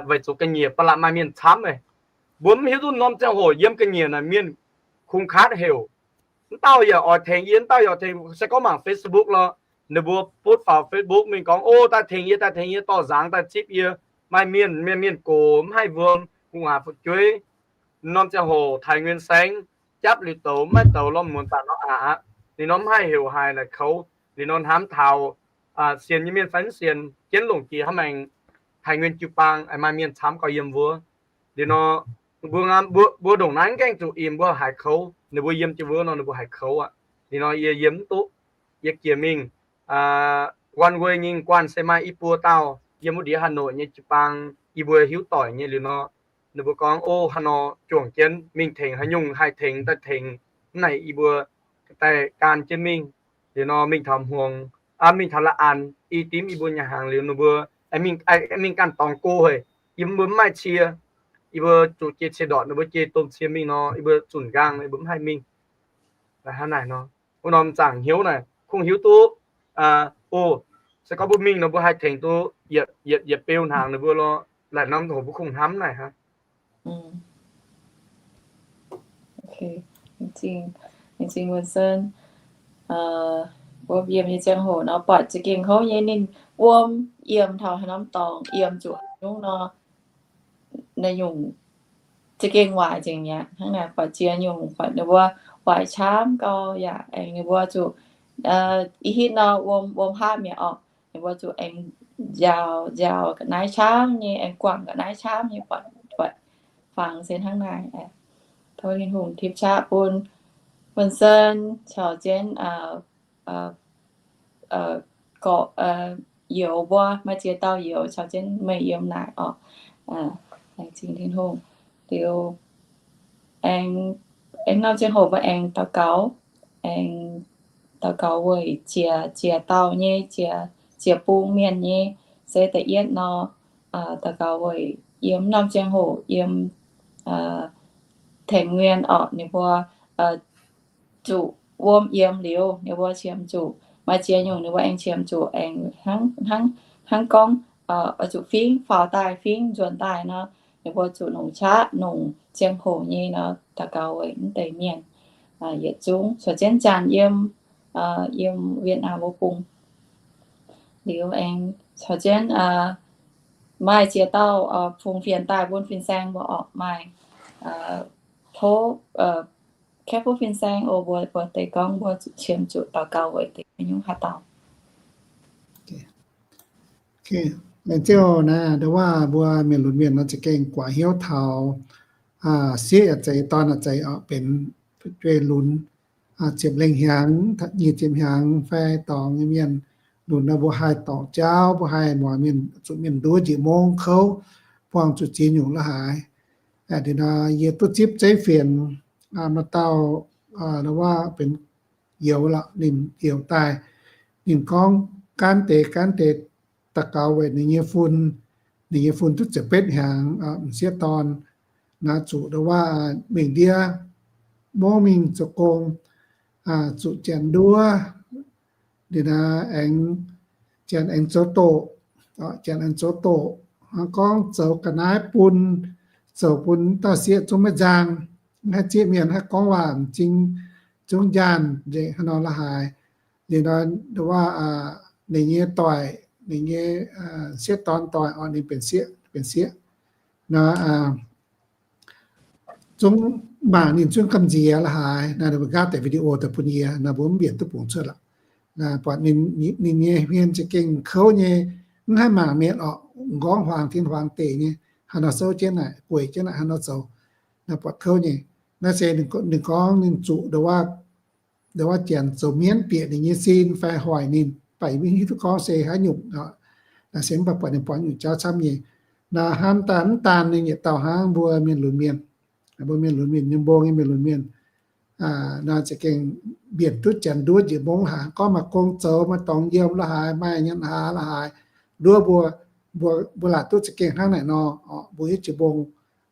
weic zuqc ga'nyiec ba'laqc maaih mienh camv meih. Mbuo mv hiuv duqv norm ziangh hoc yiem ga'nyiec naaic mienh kungx kaatv heuc. Mv dauh yaac oix tengx yie, mv dauh yaac oix tengx, se gorngv mangc Facebook lorqc, ninh mbuo butv faaux Facebook mingh gorngv, O, daaih tengx yie, daaih tengx yie, dorh nzangc daaih zipv yie. Maaih mienh, mienh, mienh gox mv haih wuom, gu'nguaaz fu'jueiv. Norm ziangh hoc Thái Nguyên saengv japv liuz douz mv maaih douz lorh muonz zanc nor aqv. Ninh nor mv haih heuc haic naaic kouv. Ninh nor hnamv taux sienx nyei mienh fai mv sienx, jienv longc jiex hnangv maengx Thái Nguyên jiu-baang maaih mienh camv gauh yiem wuov. Liuz nor, mbuo, mbuo ndongc naaiv mv gaengh zuqc im mbuo haiz kouv, ninh mbuo yiem jienv wuov nor ninh mbuo haiz kouv aqv. Liuz nor yie yiem mv duqv, yie jiex mingh one way nyei guanh se maaih i buo dauh yiem wuov ndiev Hà Nội nyei jiu-baang, yie mbuo hiuv doic nyei. Liuz nor ninh mbuo gorngv, O, haaix nor juangc jienv mingh tengx haaix nyungc haih tengx daaih tengx. Mv naaic yie mbuo daaih gan jienv mingh. Liuz nor mingh taux hmuangx, mingh taux la'anh i dimv yie mbuo nyei hnaangx liuz ninh mbuo mingh ganh dorngx go haic. Yie mbuo mv maaih cie, yie mbuo zuqc jiex cie ndortc, ninh mbuo jiex domh cie mingh nor yie mbuo zunc nqaang, yie mbuo mv haih mingh. Hnangv naaic nor, wuov norm zaangc hnyouv naaic kungx hiuv duqv, o, se gorngv mbuo mingh nor mbuo haih tengx duqv yietc, yietc beu hnaangx ninh mbuo lorqc. Laaic norm hoc mbuo kungx hnamv naaic hnangv. Laengz zingh Winston. Wuov yiem nyei ziangh hoc nor buatc za'gengh kouv nyei, ninh wuom yiem taux haaix norm dorngx, yiem zuqc haaix nyungc nor, naaiv nyungc za'gengh waaic nzengc mi'aqv. Hnangv naaic buatc ziex nyungc, buatc ninh mbuo waaic camv gau yaac aengx ninh mbuo zuqc i hitv nor wuom, wuom haav mi'aqv orqc. Ninh mbuo zuqc aengx nziaaux, nziaaux ga'naaiv camv nyei, aengx guangc ga'naaiv camv nyei, buatc, buatc fangx se hnangv naaic. Tov Tin-Hungh tipv qaqv bun Winston caux jienv gorqv youz mbuo, maaih ziex dauh youz caux jienv meih yiem naaic orqc. Laengz zingh Tin-Hungh. Liuz aengx, aengx norm ziangh hoc mbuo aengx daux gaux, aengx daux gaux weic ziex, ziex dauh nyei, ziex, ziex bung mienh nyei. Se da'yietv nor, daux gaux weic yiem norm ziangh hoc yiem Thái Nguyên orqc, ninh mbuo zuqc wuom yiem liuz ninh mbuo qiemx zuqc, maaih ziex nyungc ninh mbuo aengx qiemx zuqc aengx hnangv, hnangv gorngv oix zuqc fingv faaux daaih, fingv nzuonx daaih nor, ninh mbuo zuqc longc qaqv, longc ziangh hoc nyei nor daux gaux weic mv deix mienh yietc zungv, caux jienv Janx yiem, yiem Việt Nam wuov bung. Liuz aengx caux jienv maaih ziex dauh fungx fienx daaih bun fin-saeng mbuo orqc, maaih tov kepv fuqv fin-saeng oc, mbuo, mbuo deix gorngv mbuo zuqc qiemx zuqc daux gaux weic deix nyungc haaix dauh. Laengz zingh naaiv, ndongc wuov mbuo mienh lunx mienh nor za'gengh guaax hnyouv taux sieqv yaac zeiz, dorn yaac zeiz orqc, benx fu'jueiv lunx ziepc lengh hnyangx, nyic ziepc hnyangx fai dorngx nyei mienh lunx nor mbuo haih dorngc jauv, mbuo haih muangx mienh, zuqc mienh nduov njiec mungv kouv, buangh zuqc ziex nyungc la'haaix. Ndin nor yie duqv zipv zeiv fienx maaih dauh, ndongc wuov benx youz lorqc, ninh youz daaih, ninh gorngv gaanv deix gaanv deix daux gaux weic ninh nyei fun, ninh nyei fun duqv ziepc betv hnyangx, m'sieqv dorn naaiv zuqc ndongc wuov mingh ndiev mungv mingh zoux gong, zuqc janx nduov, ndin naaiv aengx, janx aengx zoux doqc, janx aengx zoux doqc, hnangv gorngv zoux ga'naaiv bun, zoux bun dauh sieqv zungv maiv nzang, mv haih zieqv mienh, mv haih gorngv waac, m'zing zungv njaanh nzengc hnangv nor la'haaix. Liuz nor ndongc wuov ninh nyei doic, ninh nyei sieqv dorn doic orqc, ninh benx sieqv, benx sieqv nor, zungv mangc ninh zungv gamh nziex la'haaix. Naaiv mbuo nqaapv deix video daaih bun yie, naaiv mbuo mv mbienc duqv bungx cuotv lorqc. Buatc ninh nyei hmien za'gengh kouv nyei, mv haih mangc mienh orqc, m'nqorngv huaangx tin huaangx deic nyei, haaix nor souv jienv naaic, gueic jienv naaic, haaix nor zoux, naaiv buatc kouv nyei. Naaiv se ninh gorngv ninh zuqc ndongc wuov janx zoux mienv bieqc ninh nyei sin fai hoic ninh, mv baac yie mv hiuv duqv gorngv se haaix nyungc. Naaiv se mv baac buatc ninh buatc nyungc jauv camv nyei. Naaiv hnamv daaih mv daan ninh yietc dauh hnangv, mbuo mienh lunx mienh, mbuo mienh lunx mienh, mienh mbong nyei mienh lunx mienh, naaiv za'gengh mbienc duqv janx nduov njiec mungv la'haaix. Gorngv maaih gong zoux, maaih dorngx yiem la'haaix, maaih nyanc hlaax la'haaix, nduov mbuo, mbuo laatc duqv za'gengh hnangv naaic nor, mbuo hiuv jiex mbong,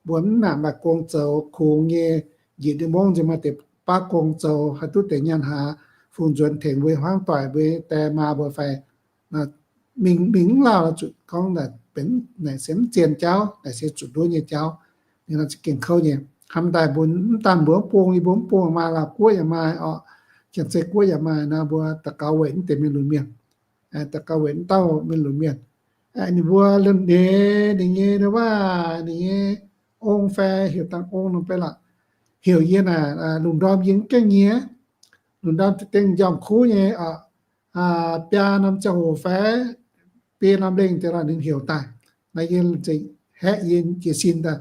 mbuo mv nangc maaih gong zoux kungx nyei, njiec ndiev mungv nzengc maaih deix baav gong zoux, haih duqv deix nyaanh haaz, fungx nzuonx tengx mbuo hmuangv doic, mbuo die maa mbuo fai mingh, mingh mv lauh zuqc gorngv naaic se mv zien jauv, naaic se zuqc nduov nyei jauv. Ninh nor za'gengh kouv nyei. Hnamv daaih mbuo mv daan mbuo mv bung, yie mbuo mv bung maaih, Laauh guoqv yaac maaih oc, Janx-Zei guoqv yaac maaih nor, mbuo daux gaux weic mv deix mienh lunx mienh, daux gaux weic mv dauh mienh lunx mienh. Ninh mbuo liemh ndeic ninh nyei, waac ninh nyei ong fai heuc dangh ong norm beiv lorqc, heuc yie naaic lungh ndorm yie mv gaengh nyie, lungh ndorm dengh njormh kuv nyei, biaa norm ziangh hoc fai biei norm lengh deix lorqc ninh heuc daaih. Naaiv yie haeqv yie jiez sin daaih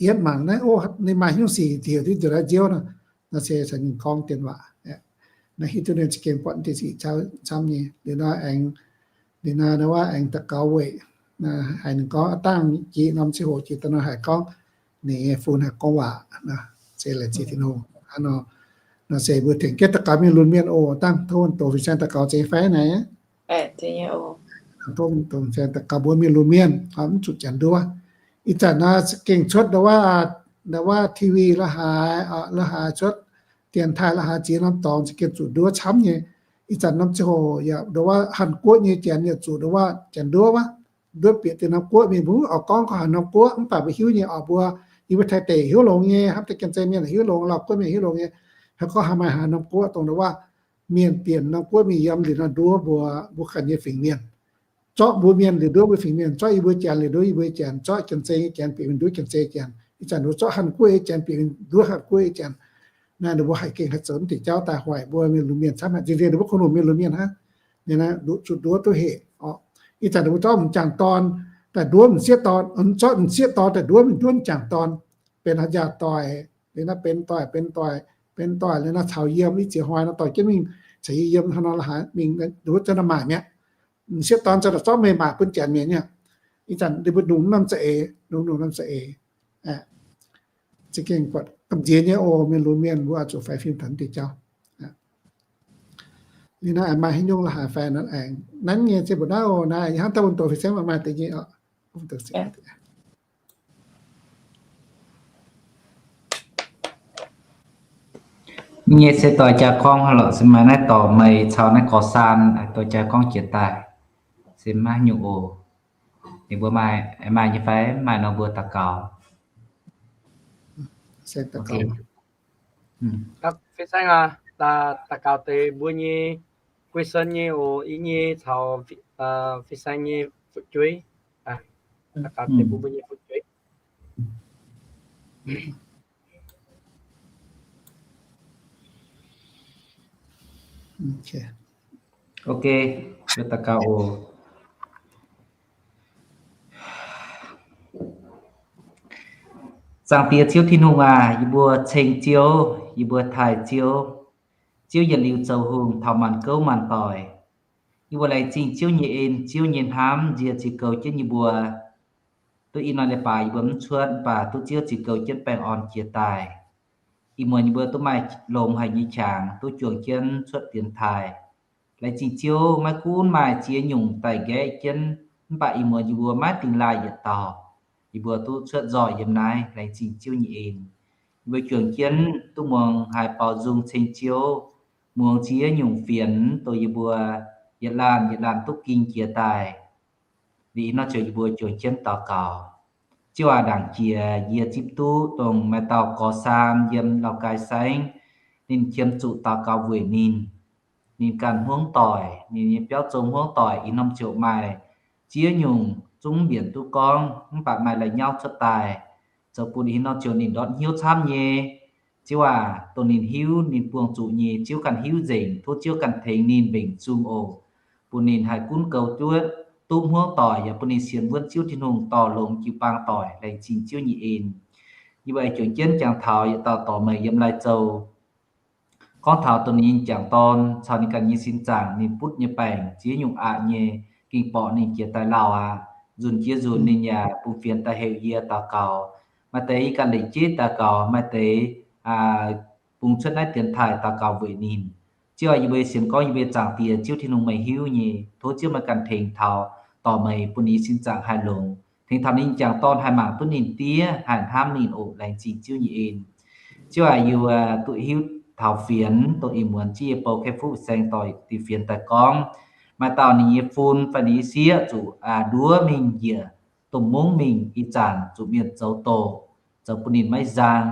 yietv mangc naaiv, o, ninh maaih nyungc sic heuc diuc nziouv nor, nor se caux ninh gorngv dien waac. Naaiv hiuv duqv ninh za'gengh buatc deix sic camv nyei. Liuz nor aengx, liuz nor wuov aengx daux gaux weic, haiz ninh gorngv aav dangh jiex norm ziangh hoc jiex daaih nor haiz gorngv ninh nyei fun haih gorngv waac, se laengz zingh Tin-Hungh. Nor se mbuo tengx jienv daux gaux mienh lunx mienh oc. Dangh tov doqc fin-saeng daux gaux zeiz fai naaic? Tov doqc fin-saeng daux gaux mbuo mienh lunx mienh mv zuqc janx nduov. Ih zanc naaiv za'gengh cuotv ndau wuov TV la'haaix, la'haaix cuotv dienx taaih la'haaix ziex norm dorngx za'gengh zuqc nduov camv nyei. Ih zanc norm ziangh hoc yaac ndau wuov Hàn Quốc nyei janx yaac zuqc ndau wuov janx nduov wuov, nduov bieqc deix norm guoqv mingh. Mbuo mv oix gorngv gorngv haaix norm guoqv, mv baac mbuo hiuv nyei oc. Mbuo, yie mbuo Taiv deic hiuv longx nyei, hnamv deix Janx-Zei mienh hiuv longx, Laauh guoqv mienh hiuv longx nyei. Haaix gorngv haaix maaih haaix norm guoqv dongh ndau wuov mienh bieqc norm guoqv mingh yiem liuz nor nduov mbuo, mbuo ganh nyei fingx mienh, zorqv mbuo mienh liuz nduov mbuo fingx mienh, zorqv yie mbuo janx liuz nduov yie mbuo janx, zorqv Janx-Zei nyei janx bieqc mingh nduov Janx-Zei janx. Ih zanc ninh mbuo zorqv Hàn Quốc nyei janx bieqc mingh nduov Hàn Quốc nyei janx. Naaiv ninh mbuo haih gengh haih zoux mv deix jauv daaih hoic mbuo mienh lunx mienh camv haic. Nzengc nzengc ninh mbuo kungx longc mienh lunx mienh hnangv. Ninh zuqc nduov duqv hec oc. Ih zanc ninh mbuo zorqv m'jangc dorn daaih nduov m'sieqv dorn, zorqv m'sieqv dorn daaih nduov mingh nduov m'jangc dorn, benx haaix njaaux doic, liuz naaiv benx doic, benx doic, benx doic liuz naaiv caux yiem ih ziex hnoi nor dorh jienv mingh caux yie yiem hnangv nor la'haaix mingh nduov za'naaiv maaic mi'aqv. M'sieqv dorn za'naaic zorqv meih maaic bun janx mienh nyei. Ih zanc ninh mbuo longc norm za'eix, longc norm za'eix. Za'gengh buatc gamh nziex nyei oc. Mienh lunx mienh mbuo oix zuqc faix fim taux deix jauv. Liuz naaiv aengx maaih haaix nyungc la'haaix faix nor aengx nanv nyei, se mbuo naaiv oc. Naaiv hnangv daaih bun doqc fin-saeng maaih deix nyei oc. Nyei se doix jaa gorngv lorqc, se maaih naaiv dorc meih caux naaiv gorx saan doix jaa gorngv jiex daaih, se maiv nyungc oc. Ninh mbuo maaih, maaih nyei fai? Maaih nor mbuo daux gaux. Fin-saeng aac, daux gaux deix mbuo nyei question nyei oc. Yie nyei caux fin-saeng nyei fu'jueiv. Daux gaux deix mbuo, mbuo nyei fu'jueiv. Ok, daux gaux oc. Zaangc Diex Ziouv Tin-Hungh aac, yie mbuo ceng Ziouv, yie mbuo taaih Ziouv. Ziouv yietc liuz zoux hungh taux maanc gouv maanc doic. Yie mbuo laengz zingh Ziouv nyei en, Ziouv nyei hnamv nzie ziex goux jienv yie mbuo. Duqv ih hnoi leiz-baaix yie mbuo mv cuotv, mv baac duqv Ziouv ziex goux jienv baengh orn jiex daaih. Ih muonz yie mbuo duqv maaih longx haic nyei qangx duqv juangc jienv cuotv dienx taaih. Laengz zingh Ziouv, maiv gunv maaih ziex nyungc daic nqaeqv jienv, mv baac ih muonz yie mbuo maiv dingh laaih yietc dauh. Yie mbuo duqv cuotv nzoih yiem naaiv, laengz zingh Ziouv nyei en. Yie mbuo juangc jienv duqv muangx haiz baaux nzung ceng Ziouv, muangx ziex nyungc fienx dongh yie mbuo yietc laanh yietc laanh duqv ging jiex daaih. Liuz ih hnoi ziouc yie mbuo juangc jienv daux gaux. Ziouv aac, ndaangc jiex yie zipv duqv dongh maaih dauh gorx saan yiem Lào Cai saengv, ninh qiemx zuqc daux gaux weic ninh. Ninh ganh hmuangv doic, ninh nyei biauv zong hmuangv doic, ih norm ziouc maaih ziex nyungc zungv mbienc duqv gorngv, mv baac maaih lai nyauv cuotv daaih, zoux bun ih norm ziouc ninh ndortv hnyouv camv nyei. Ziouv aac, dongh ninh hiuv ninh buangh zuqc nyei, Ziouv ganh hiuv nzengc. Tov Ziouv ganh tengx ninh mbenc zung oc, bun ninh haih gunv goux duqv, duqv hmuangv doic, yaac bun ninh sienx wuonv Ziouv Tin-Hungh dorh longx jiu-baang doic. Laengz zingh Ziouv nyei en. Yie mbuo aengx juangc jienv jangx taux yietc dauh dorc meih yiem Lai Châu. Gorngv taux dongh ninh nyei m'jangc dorn caux ninh ganh nyei sin zaangc, ninh butv nyei baengc ziex nyungc aqc nyei, ging borqc ninh jiex daaih Lauh aqv. Nzunc jiex nzunc ninh yaac bungx fienx daaih heuc yie daux gaux. Maaih deix yie ganh lengc jeiv daux gaux, maaih deix bungx cuotv naaiv dienx taaih daux gaux weic ninh. Ziouv aac, yie mbuo sienx gorngv yie mbuo nyei Zaangc Diex Ziouv Tin-Hungh meih hiuv nyei. Tov Ziouv meih ganh tengx taux dorc meih bun ninh nyei sin zaangc haih longx. Tengx taux ninh m'jangc dorn haih mangc duqv ninh diev, haih hnamv ninh oc. Laengz zingh Ziouv nyei en. Ziouv aac, yie mbuo duqv hiuv taux fienx, dongh ih muonz jienv yie bou Kei Fuqv Fin-Saeng dorh diuh fienx daaih gorngv, maaih dauh ninh nyei fun fai ninh nyei sieqv zuqc nduov mingh njiec domh mungv mingh, ih zanc zuqc mienh zoux doqc, zoux bun ninh maiv nzang.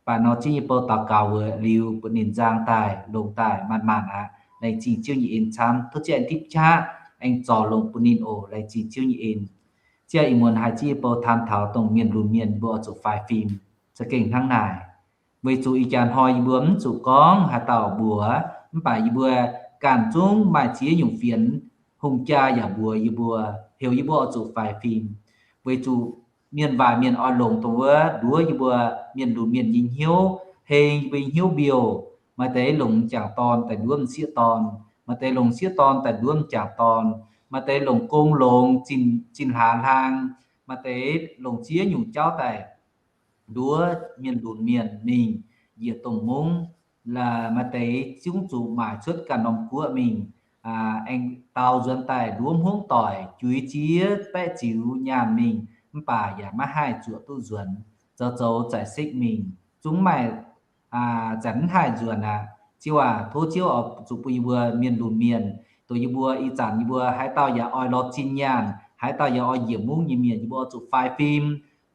Baac nor jienv yie bou daux gaux weic liuz bun ninh nzang daaih, longx daaih, maanc maanc aqv. Laengz zingh Ziouv nyei en camv. Tov Ziouv aengx tipv qaqv, aengx zorc longc bun ninh oc. Laengz zingh Ziouv nyei en. Ziouv aac, ih muonz haiz jienv yie bou taan taux dongh mienh lunx mienh yie mbuo oix zuqc faix fim, za'gengh hnangv naaic. Weic zuqc ih jaax hnoi yie mbuo mv zuqc gorngv haaix dauh mbuox, mv baac yie mbuo ganh zungv maaih ziex nyungc fienx, hungh jaa yaac mbuox yie mbuo, heuc yie mbuo oix zuqc faix fim. Weic zuqc mienh waaic mienh oix longc dongh wuov nduov yie mbuo mienh lunx mienh nyei hnyouv, heng yie mbuo nyei hnyouv mbiouh. Maaih deix longc m'jangc dorn daaih nduov m'sieqv dorn, maaih deix longc m'sieqv dorn daaih nduov m'jangc dorn, maaih deix longc gong longx, zinh hlaax hlang, maaih deix longc ziex nyungc jauv daaih nduov mienh lunx mienh mingh njiec domh mungv. Maaih deix zungv zuqc maaic cuotv ganh norm guoqv mingh, aengx dau nzuonx daaih nduov hmuangv doic, juix ziex baeqv ziux nyaanh mingh, mv baac yaac maiv haih zuoqc duqv nzuonx, zoux zoux zaaic sekv mingh, zungv maaih zanc mv haih nzuonx aqv. Ziouv aac, tov Ziouv oix zuqc bun yie mbuo mienh lunx mienh, dongh yie mbuo ih zanc yie mbuo haaix dauh yaac oix lorz zinh nyaanh, haaix dauh yaac oix njiec mungv nyei mienh, yie mbuo oix zuqc faix fim,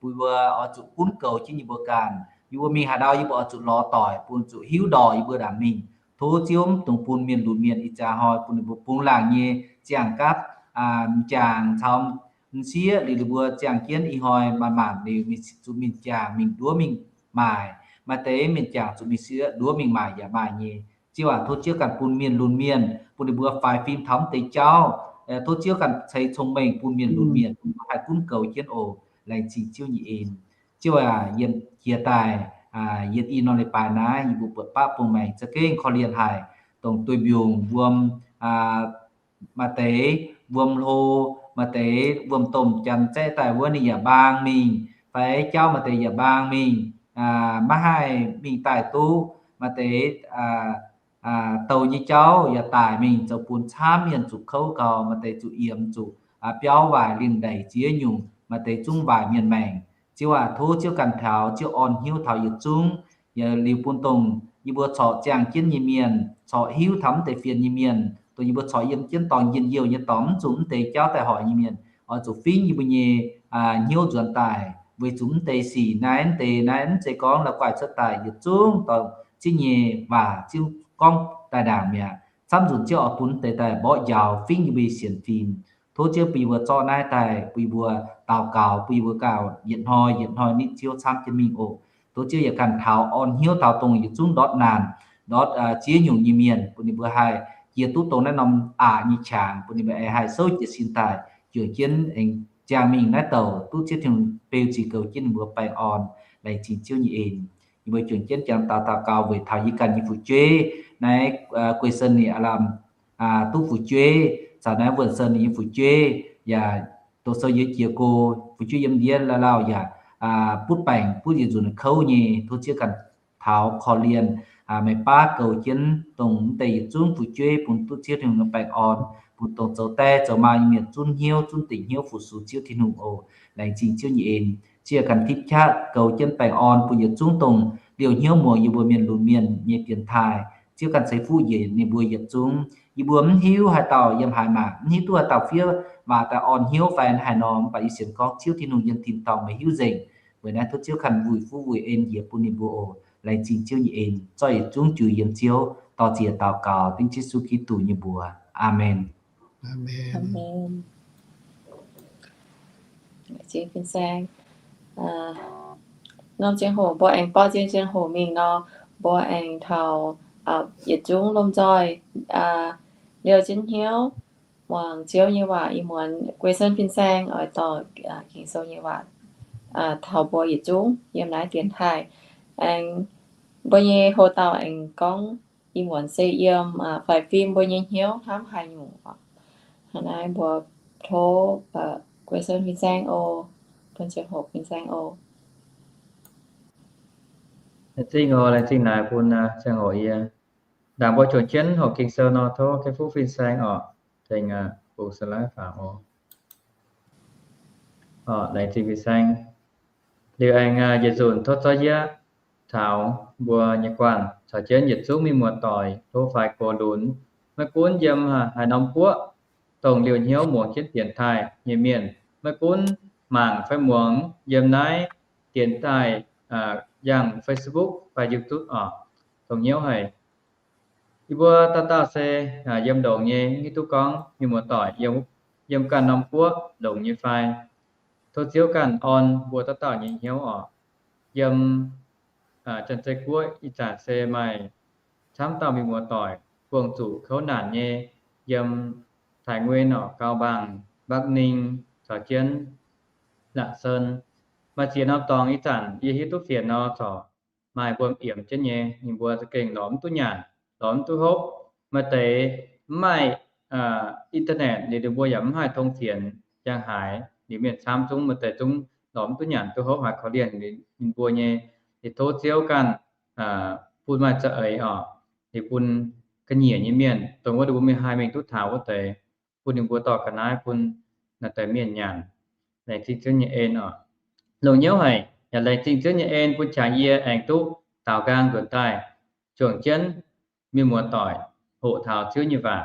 bun yie mbuo oix zuqc gunv goux jienv yie mbuo ganh. Yie mbuo mingh haaix ndau yie mbuo oix zuqc lorz doic, bun zuqc hiuv ndorh yie mbuo ndaangc mingh. Tov Ziouv dongh bun mienh lunx mienh ih jaax hnoi bun ninh mbuo bungx laangc nyei ziangh gapv, m'jangc caux m'sieqv liuz, ninh mbuo ziangh jienv ih hnoi maanc maanc liuz mingh zuqc mingh jangx mingh nduov mingh maaic. Maaih deix mienh jangx zuqc mingh sieqv nduov mingh maaic yaac maaih nyei. Ziouv aac, tov Ziouv ganh bun mienh lunx mienh, bun ninh mbuo faix fim taux mv deix jauv. Tov Ziouv ganh ceix cong-mengh bun mienh lunx mienh, bun ninh mbuo haih gunv goux jienv oc. Laengz zingh Ziouv nyei en. Ziouv aac, yiem jiex daaih yietc i norm leiz-baaix naaiv yie mbuo buatc baqv bung maengx za'gengh korv-lienh haic, dongh duih mbiungc wuom, maaih deix wuom hlo, maaih deix wuom-domh janx zaeqv daaih wuov ninh yaac mbaang mingh, fai jauv maaih deix yaac mbaang mingh, maiv haih mingh daaih duqv. Maaih deix douh nyei jauv yaac daic mingh, zoux bun camv mienh zuqc kouv gau, maaih deix zuqc yiemx, zuqc biauv waaic, linh đày ziex nyungc, maaih deix zungv waaic mienh maengc. Ziouv aac, tov Ziouv ganh taux, Ziouv orn hnyouv taux yietc zungv, yaac liuz bun dongh yie mbuo corc ziangh jienv nyei mienh, corc hiuv taux mv deix fienx nyei mienh, dongh yie mbuo corc yiem jienv dorngx njien-youh nyei dorngx, mv zuqc mv deix jauv daaih hoic nyei mienh, oix zuqc fingv yie mbuo nyei hnyouv nzuonx daaih, weic zuqc mv deix sic naaiv, mv deix naaiv mv zeiz gorngv la'guaih cuotv daaih, yietc zungv dorh Ziouv nyei waac Ziouv gorngv daaih ndaangc mi'aqv. Camv nzunc Ziouv oix bun mv deix daaih mborqv njaaux fingv yie mbuo nyei sienx fim. Tov Ziouv bun yie mbuo zorqv naaiv daaih bun yie mbuo daux gaux, bun yie mbuo gauh yietc hnoi yietc hnoi nitv Ziouv camv jienv mingh oc. Tov Ziouv yaac ganh taux orn hnyouv taux dongh yietc zungv ndortv naanc, ndortv ziex nyungc nyei mienh, bun ninh mbuo haih jiex duqv dongh naaiv norm aqc nyei qangx, bun ninh mbuo aengx haih souv jiez sin daaih juangc jienv aengx ziangh mingh naaiv douc duqv Ziouv Tin-Hungh beu ziex goux jienv ninh mbuo baengh orn. Laengz zingh Ziouv nyei en. Yie mbuo juangc jienv jangx daux, daux gaux weic taux yie ganh nyei fu'jueiv naaiv, Guei Sen ninh aav lamh duqv fu'jueiv, caux naaiv Wuonh Sen ninh nyei fu'jueiv, yaac doqc sou youz jiex go, fu'jueiv yiem ndiev lauh lauh yaac butv baengc butv yietc nzunc kouv nyei. Tov Ziouv ganh taux korv-lienh meih baav goux jienv dongh mv deix yietc zungv fu'jueiv bun duqv Ziouv Tin-Hungh nyei baengh orn, bun dongh zoux die zoux maa nyei mienh zunv hnyouv, zunv dingc hnyouv fu-sux Ziouv Tin-Hungh oc. Laengz zingh Ziouv nyei en. Ziouv ganh tipv qaqv goux jienv baengh orn bun yietc zungv dongh liouh hnyouv muangx yie mbuo mienh lunx mienh nyei dienx taaih. Ziouv ganh ceix fuqv njiec ninh mbuo yietc zungv. Yie mbuo mv hiuv haaix dauh yiem haaix mangc, mv hiuv duqv haaix dauh fiev waac daaih orn hnyouv fai haaix nor, mv baac yie sienx gorngv Ziouv Tin-Hungh yiem tin-dorngh meih hiuv nzengc. Weic naaiv tov Ziouv ganh wuic fuqv wuic en njiec bun ninh mbuo oc. Laengz zingh Ziouv nyei en. Zorqv yietc zungv jux yiem Ziouv, dor ziec daux gaux dengv Yesu Giduc nyei mbuox. Aamen. Norm ziangh hoc mbuo aengx borqv zien ziangh hoc mingh nor, mbuo aengx taux yietc zungv lomh nzoih liouh jienv hnyouv muangx Ziouv nyei waac. Ih muonz Guei Sen fin-saeng oix dorh Ging-Sou nyei waac taux mbuo yietc zungv yiem naaiv dienx taaih. Aengx mbuo nyei hoc-dauh aengx gorngv ih muonz se yiem faix fim mbuo nyei hnyouv hnamv haaix nyungc. Hnangv naaiv mbuo tov Guei Sen fin-saeng oc, bun ziangh hoc fin-saeng oc. Laengz zingh oc, laengz zingh naaic bun ziangh hoc yie. Ndaangc mbuo juangc jienv hoqc Ging-Sou nor, tov Kei Fuqv fin-saeng oc, tengx bungx slide faaux oc. Laengz zingh fin-saeng. Liuz aengx yietc nzunc tov zorqv yieqv taux mbuo nyei guanh caux jienv yietc zungv mienh muoz-doic tov fai gox lunx, maiv gunv yiem haaix norm guoqv, dongh liouh hnyouv muangx jienv dienx taaih nyei mienh, maiv gunv mangc fai muangx yiem naaiv dienx taaih yangh Facebook fai YouTube oc, dongh hnyouv haic. Yie mbuo dauh dauh se yiem longx nyei, hiuv duqv gorngv mienh muoz-doic yiem ganh norm guoqv longx nyei fai. Tov Ziouv ganh orn mbuo dauh dauh nyei hnyouv oc. Yiem Janx-Zei Guoqv ih zanc se maaih camv dauh mienh muoz-doic buangh zuqc kouv naanc nyei, yiem Taiv Nguyen oc, Gau Bang, Bắc Ninh, caux jienv Lạng Sơn. Maaih ziex norm dorngx ih zanc yie hiuv duqv fienx nor corc maaih mbuo yiemx jienv nyei, ninh mbuo za'gengh lorz mv duqv nyanc, lorz mv duqv hopv. Maaih deix mv maaih internet liuz ninh mbuo yaac mv haih tong fienx njang haaix, liuz mienh camv zungv maaih deix zungv lorz mv duqv nyanc duqv hopv haaix korv-lienh ninh mbuo nyei. Liuz tov Ziouv ganh bun maaih za'eix oc, liuz bun ga'nyiec nyei mienh, dongh wuov ninh mbuo mingh haih mingh duqv taux wuov deix, bun ninh mbuo dorh ga'naaiv bun naaiv deix mienh nyanc. Laengz zingh Ziouv nyei en oc. Longx hnyouv haic, yaac laengz zingh Ziouv nyei en bun qangx yie aengx duqv daaux nqaang nzuonx daaih juangc jienv mienh muoz-doic hoqc taux Ziouv nyei waac.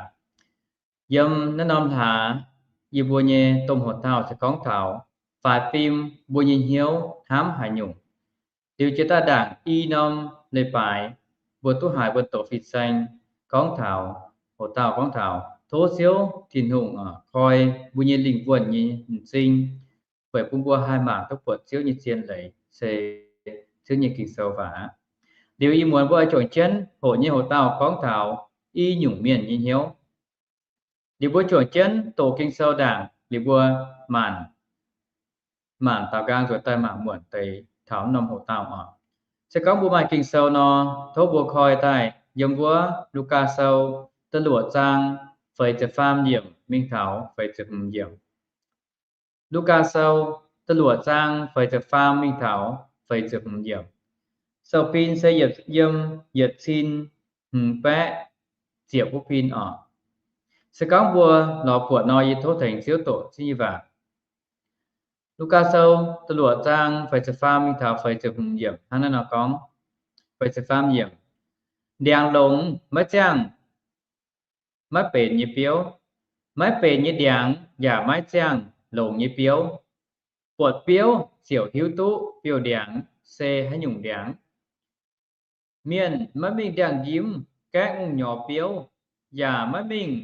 Yiem naaiv norm hlaax, yie mbuo nyei domh hoc-dauh se gorngv taux faix fim mbuo nyei hnyouv hnamv haaix nyungc. Liuz jiex daaih ndaangc i norm leiz-baaix, mbuo duqv haiz mbuo doqc fin-saeng gorngv taux, hoc-dauh gorngv taux tov Ziouv Tin-Hungh koi mbuo nyei lingh wuonh nyei m'zing, weic bun mbuo haih mangc duqv buatc Ziouv nyei zien leiz se Ziouv nyei Ging-Sou waac. Liuz ih muonz mbuo oix juangc jienv hoqc nyei hoc-dauh gorngv taux i nyungc mienh nyei hnyouv. Liuz mbuo juangc jienv doqc Ging-Sou ndaangc, liuz mbuo maanc, maanc daaux nqaang nzuonx daaih mangc muonc deix taux norm hoc-dauh oc. Se gorngv mbuo maaih Ging-Sou nor, tov mbuo koi daaih yiem wuov Lugaa Sou da'luoqc zaang feix ziepc faam yiemc mingh taux feix ziepc hmz yiemc. Lugaa Sou da'luoqc zaang feix ziepc faam mingh taux feix ziepc hmz yiemc. Sou pin se yiem yietc cin hmz baeqv ziepc wuov pin oc. Se gorngv mbuo lorz buatc nor, yie tov tengx Ziouv doqc Ziouv nyei waac. Lugaa Sou da'luoqc zaang feix ziepc faam mingh taux feix ziepc hmz yiemc hnangv naaiv nor gorngv, feix ziepc faam yiemc, ndiangx longx maiv ziangh maiv benx nyei biouv, maiv benx nyei ndiangx yaac maiv ziangh longx nyei biouv. Buatc biouv ziouc hiuv duqv biouv-ndiangx se haaix nyungc ndiangx. Mienh maiv mingh ndiangx-njimv gaeqv ngongh nyorx biouv, yaac maiv mingh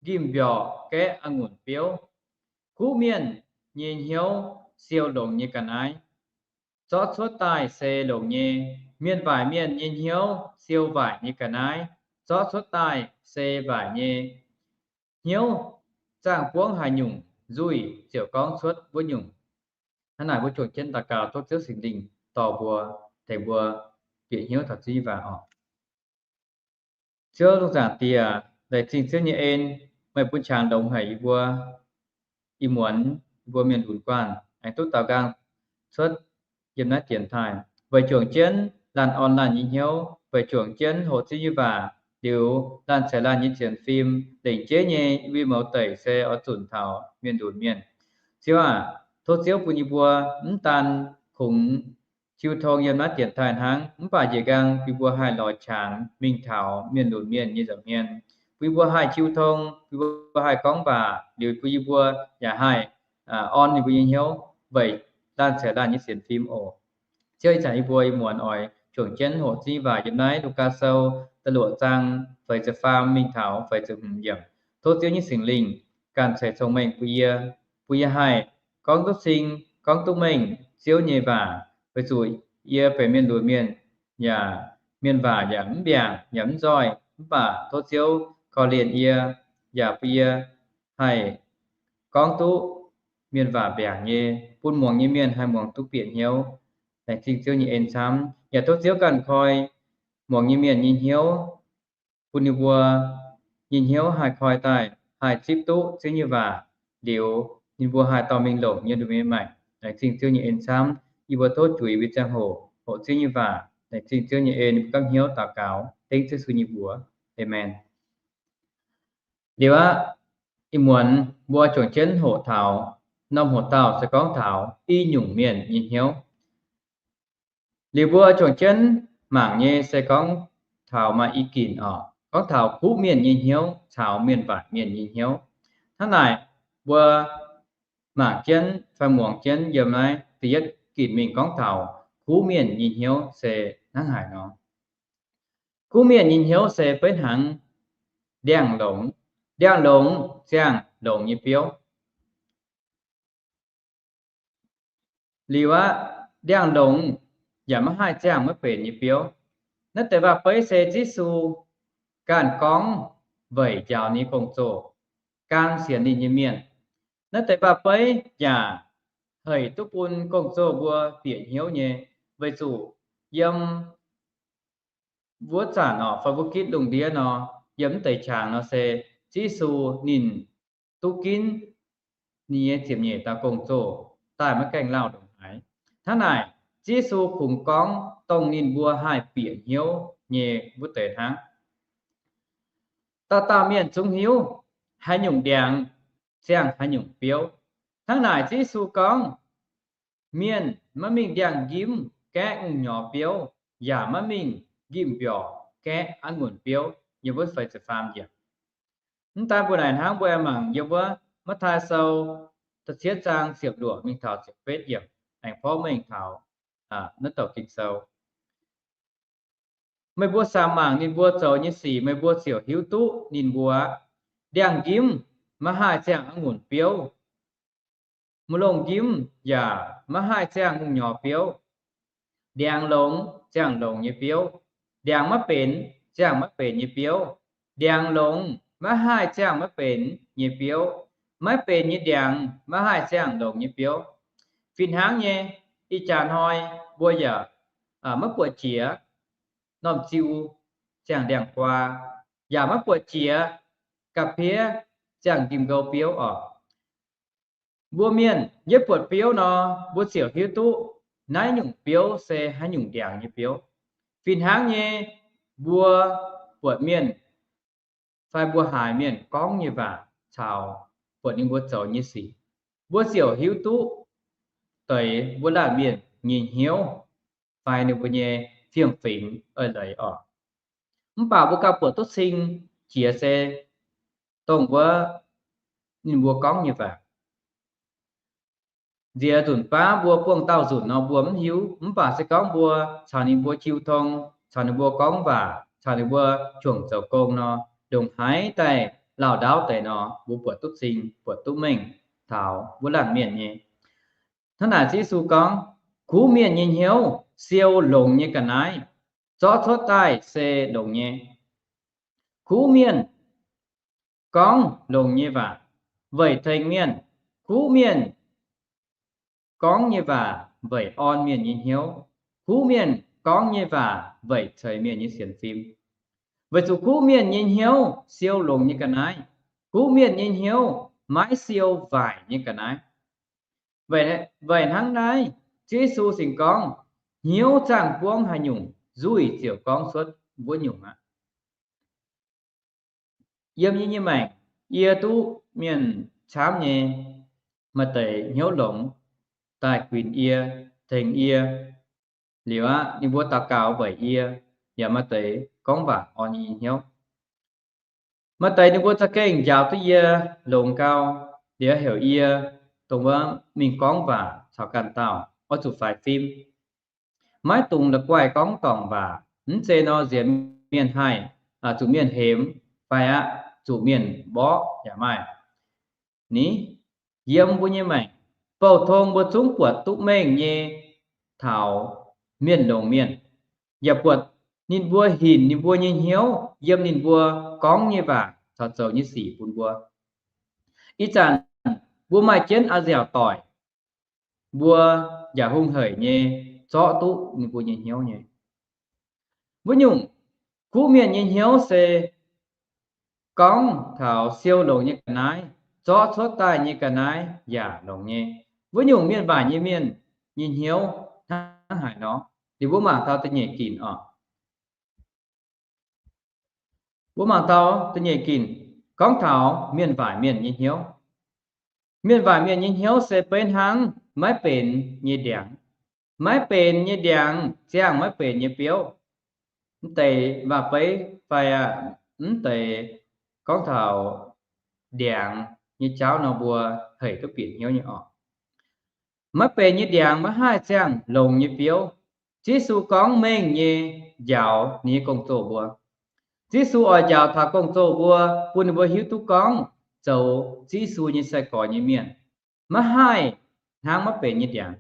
njimv-mbiorqc gaeqv a'ngunc biouv. Guv mienh nyei hnyouv siou longx nyei ga'naaiv, zorqv cuotv daaih se longx nyei. Mienh waaic mienh nyei hnyouv siou waaic nyei ga'naaiv, zorqv cuotv daaih se waaic nyei. Hnyouv zaangh buangv haaix nyungc, nzuih ziouc gorngv cuotv wuov nyungc. Hnangv naaic mbuo juangc jienv daux gaux tov Ziouv Singx Lingh dorh mbuo, tengx mbuo bieqc hnyouv taux Ziouv nyei waac oc. Ziouv lungh zaangc Diex, laengz zingh Ziouv nyei en, meih bun qangx longx haic yie mbuo ih muonz, yie mbuo mienh lunx guanh aengx duqv daaux nqaang cuotv yiem naaiv dienx taaih, weic juangc jienv laanh orn laanh nyei hnyouv, weic juangc jienv hoqc Ziouv nyei waac, liuz laanh ceix laanh nyei sienx fim, lengc jeiv nyei yie mbuo mouz deic se oix zunc taux mienh lunx mienh. Ziouv aac, tov Ziouv bun yie mbuo mv daan kungx jiu tong yiem naaiv dienx taaih hnangv, mv baac njiec nqaang bun yie mbuo haih lorz qangx mingh taux mienh lunx mienh nyei nza'hmien, bun yie mbuo haih jiu tong, bun yie mbuo haih gorngv waac, liuz bun yie mbuo yaac haih orn ninh mbuo nyei hnyouv weic laanh ceix laanh nyei sienx fim oc. Ziouv, ih zanc yie mbuo ih muonz oix juangc jienv hoqc Ziouv nyei waac yiem naaiv Lugaa Sou da'luoqc zaang feix ziepc faam mingh taux feix ziepc hmz yiemc. Tov Ziouv nyei Singx Lingh ganh ceix cong-mengh bun yie, bun yie haih gorngv duqv cing, gorngv duqv mengh Ziouv nyei waac, weic zuqc yie benx mienh lunx mienh, yaac mienh waac yaac mv mbiaangc yaac mv nzoih, mv baac tov Ziouv korv-lienh yie, yaac bun yie haih gorngv duqv mienh waac mbiaangc nyei, bun muangx nyei mienh haih muangx duqv bieqc hnyouv. Laengz zingh Ziouv nyei en camv, yaac tov Ziouv ganh koi muangx nyei mienh nyei hnyouv, bun ninh mbuo nyei hnyouv haih koi daaih, haih zipv duqv Ziouv nyei waac, liuz ninh mbuo haih dorh mingh longc yiem ninh mbuo nyei maengc. Laengz zingh Ziouv nyei en camv. Yie mbuo tov juix mbuo ziangh hoc hoqc Ziouv nyei waac. Laengz zingh Ziouv nyei en, gapv hnyouv daux gaux dengv Ziouv Yesu nyei mbuox. Aamen. Liuz aqv, ih muonz mbuo juangc jienv hoqc taux norm hoc dauh se gorngv taux i nyungc mienh nyei hnyouv. Liuz mbuo juangc jienv mangc nyei se gorngv taux maaih i ginc oc, gorngv taux kuv mienh nyei hnyouv caux mienh waaic mienh nyei hnyouv. Hnangv naaic, mbuo mangc jienv fai muangx jienv yiem naaiv da'yietv ginc mingh gorngv taux kuv mienh nyei hnyouv se hnangv haaix nor. Kuv mienh nyei hnyouv se beiv hnaangx ndiangx-longx. Ndiangx-longx ziangh longx nyei biouv. Liuz aqv, ndiangx-longx yaac maiv haih ziangh maiv benx nyei biouv. Naaiv deix waac-beiv se Yesu ganh gorngv weic njaaux ninh nyei gong-zoh, gan sienx ninh nyei mienh. Naaiv deix waac-beiv yaac haic duqv bun gong-zoh mbuo bieqc hnyouv nyei, weic zuqc yiem wuov zanc oc, fai wuov gitv lungh ndiev nor, yiem mv deix qangx nor se Yesu ninh duqv ginv ninh nyei ziepc nyeic dauh gong-zoh daaih maiv gaengh lauh ndongc haaix. Hnangv naaic, Yesu kungx gorngv dongh ninh mbuo haih bieqc hnyouv nyei wuov deix hnangv. Dauh dauh mienh zungv hiuv haaix nyungc ndiangx ziangh haaix nyungc biouv. Hnangv naaic Yesu gorngv, mienh maiv mingh ndiangx-njimv gaeqv ngongh nyorx biouv, yaac maiv mingh njimv-mbiorc gaeqv a'ngunc biouv. Yiem wuov feix ziepc faam yiemc. Mv daan mbuo naaic hnangv, mbuo aengx mangc yiem wuov Matv^taai Sou da'cietv zaang ziepc luoqc mingh taux ziepc betv yiemc, aengx porv mengh taux naaiv douc Ging-Sou. Meih mbuo samx mangc ninh mbuo zoux nyei sic, meih mbuo ziouc hiuv duqv ninh mbuo. Ndiangx-njimv maiv haih ziangh a'ngunc biouv, ma'longx-njimv yaac maiv haih ziangh ngongh nyorx biouv. Ndiangx longx ziangh longx nyei biouv, ndiangx maiv benx ziangh maiv benx nyei biouv. Ndiangx longx maiv haih ziangh maiv benx nyei biouv, maiv benx nyei ndiangx maiv haih ziangh longx nyei biouv. Fih hnangv nyei, ih jaax hnoi mbuo yaac maiv buatc jiex norm-ziu ziangh ndiangx-guaa, yaac maiv buatc jiex ga'piev ziangh njimv-nqou biouv oc. Mbuo mienh yie buatc biouv nor, mbuo ziouc hiuv duqv naaiv nyungc biouv se haaix nyungc ndiangx nyei biouv. Fih hnangv nyei, mbuo buatc mienh fai mbuo haiz mienh gorngv nyei waac caux buatc ninh mbuo zoux nyei sic, mbuo ziouc hiuv duqv deix wuov laanh mienh nyei hnyouv fai ninh mbuo nyei fiem-fingx eix leiz oc. Mv baac mbuo gauh buatc duqv cing jiex se dongh wuov ninh mbuo gorngv nyei waac. Nziex nzunc baav mbuo buangh dauh nzunc nor mbuo mv hiuv, mv baac se gorngv mbuo caux ninh mbuo jiu tong, caux ninh mbuo gorngv waac, caux ninh mbuo juangc zoux gong nor, ndongc haaix daaih lauh ndaauv deix nor, mbuo buatc duqv cing, buatc duqv mengh taux wuov laanh mienh nyei. Hnangv naaic Yesu gorngv, kuv mienh nyei hnyouv siou longx nyei ga'naaiv, zorqv cuotv daaih se longx nyei. Kuv mienh gorngv longx nyei waac weic tengx mienh. Kuv mienh gorngv nyei waac weic orn mienh nyei hnyouv. Kuv mienh gorngv nyei waac weic ceix mienh nyei sienx fim. Weic zuqc kuv mienh nyei hnyouv siou longx nyei ga'naaiv. Kuv mienh nyei hnyouv maiv siou waaic nyei ga'naaiv. Weic hnangv naaiv, Ziouv Yesu singx gorngv, hnyouv zaangh buangv haaix nyungc, nzuih ziouc gorngv cuotv wuov nyungc aqv. Yiem yie nyei maengc, yie duqv mienh camv nyei, maaih deix hnyouv longx daaih guinx yie, tengx yie. Liuz aqv, ninh mbuo daux gaux weic yie, yaac maaih deix gorngv waac orn yie nyei hnyouv. Maaih deix ninh mbuo za'gengh njaaux duqv yie longx gau, liuz heuc yie dongh wuov mingh gorngv waac caux ganh dauh, oix zuqc faix fim. Maiv dungx la'guaih gorngv dorngc waac, mv zeiz nor nziex mienh haih, zuqc mienh hemx, fai aqv, zuqc mienh mborqv yaac maaih. Ni, yiem mbuo nyei maengc, bouh tong mbuo zungv buatc duqv mengh nyei taux mienh longx mienh, yaac buatc ninh mbuo hinc ninh mbuo nyei hnyouv yiem ninh mbuo gorngv nyei waac caux zoux nyei sic bun mbuo. Ih zanc mbuo maaih jienv a'nziaauc doic, mbuo yaac hungh haic nyei zorqv duqv ninh mbuo nyei hnyouv nyei. Wuov nyungc kuv mienh nyei hnyouv se gorngv taux siou longx nyei ga'naaiv, zorqv cuotv daaih nyei ga'naaiv yaac longx nyei. Wuov nyungc mienh waaic nyei mienh nyei hnyouv hnangv haaix nor, liuz mbuo mangc taux da'nyeic ginc oc. Mbuo mangc taux da'nyeic ginc gorngv taux mienh waaic mienh nyei hnyouv. Mienh waaic mienh nyei hnyouv se beiv hnangv maiv benx nyei ndiangx. Maiv benx nyei ndiangx ziangh maiv benx nyei biouv. Mv deix waac-beiv fai aqv, mv deix gorngv taux ndiangx nyei jauv nor, mbuo hec duqv bieqc hnyouv nyei orqc. Maiv benx nyei ndiangx maiv haih ziangh longx nyei biouv. Yesu gorngv mengh nyei njaaux ninh nyei gong-zoh mbuo. Yesu oix njaaux taux gong-zoh mbuo, bun ninh mbuo hiuv duqv gorngv zoux Yesu nyei sai-gorx nyei mienh maiv haih hnangv maiv benx nyei ndiangx.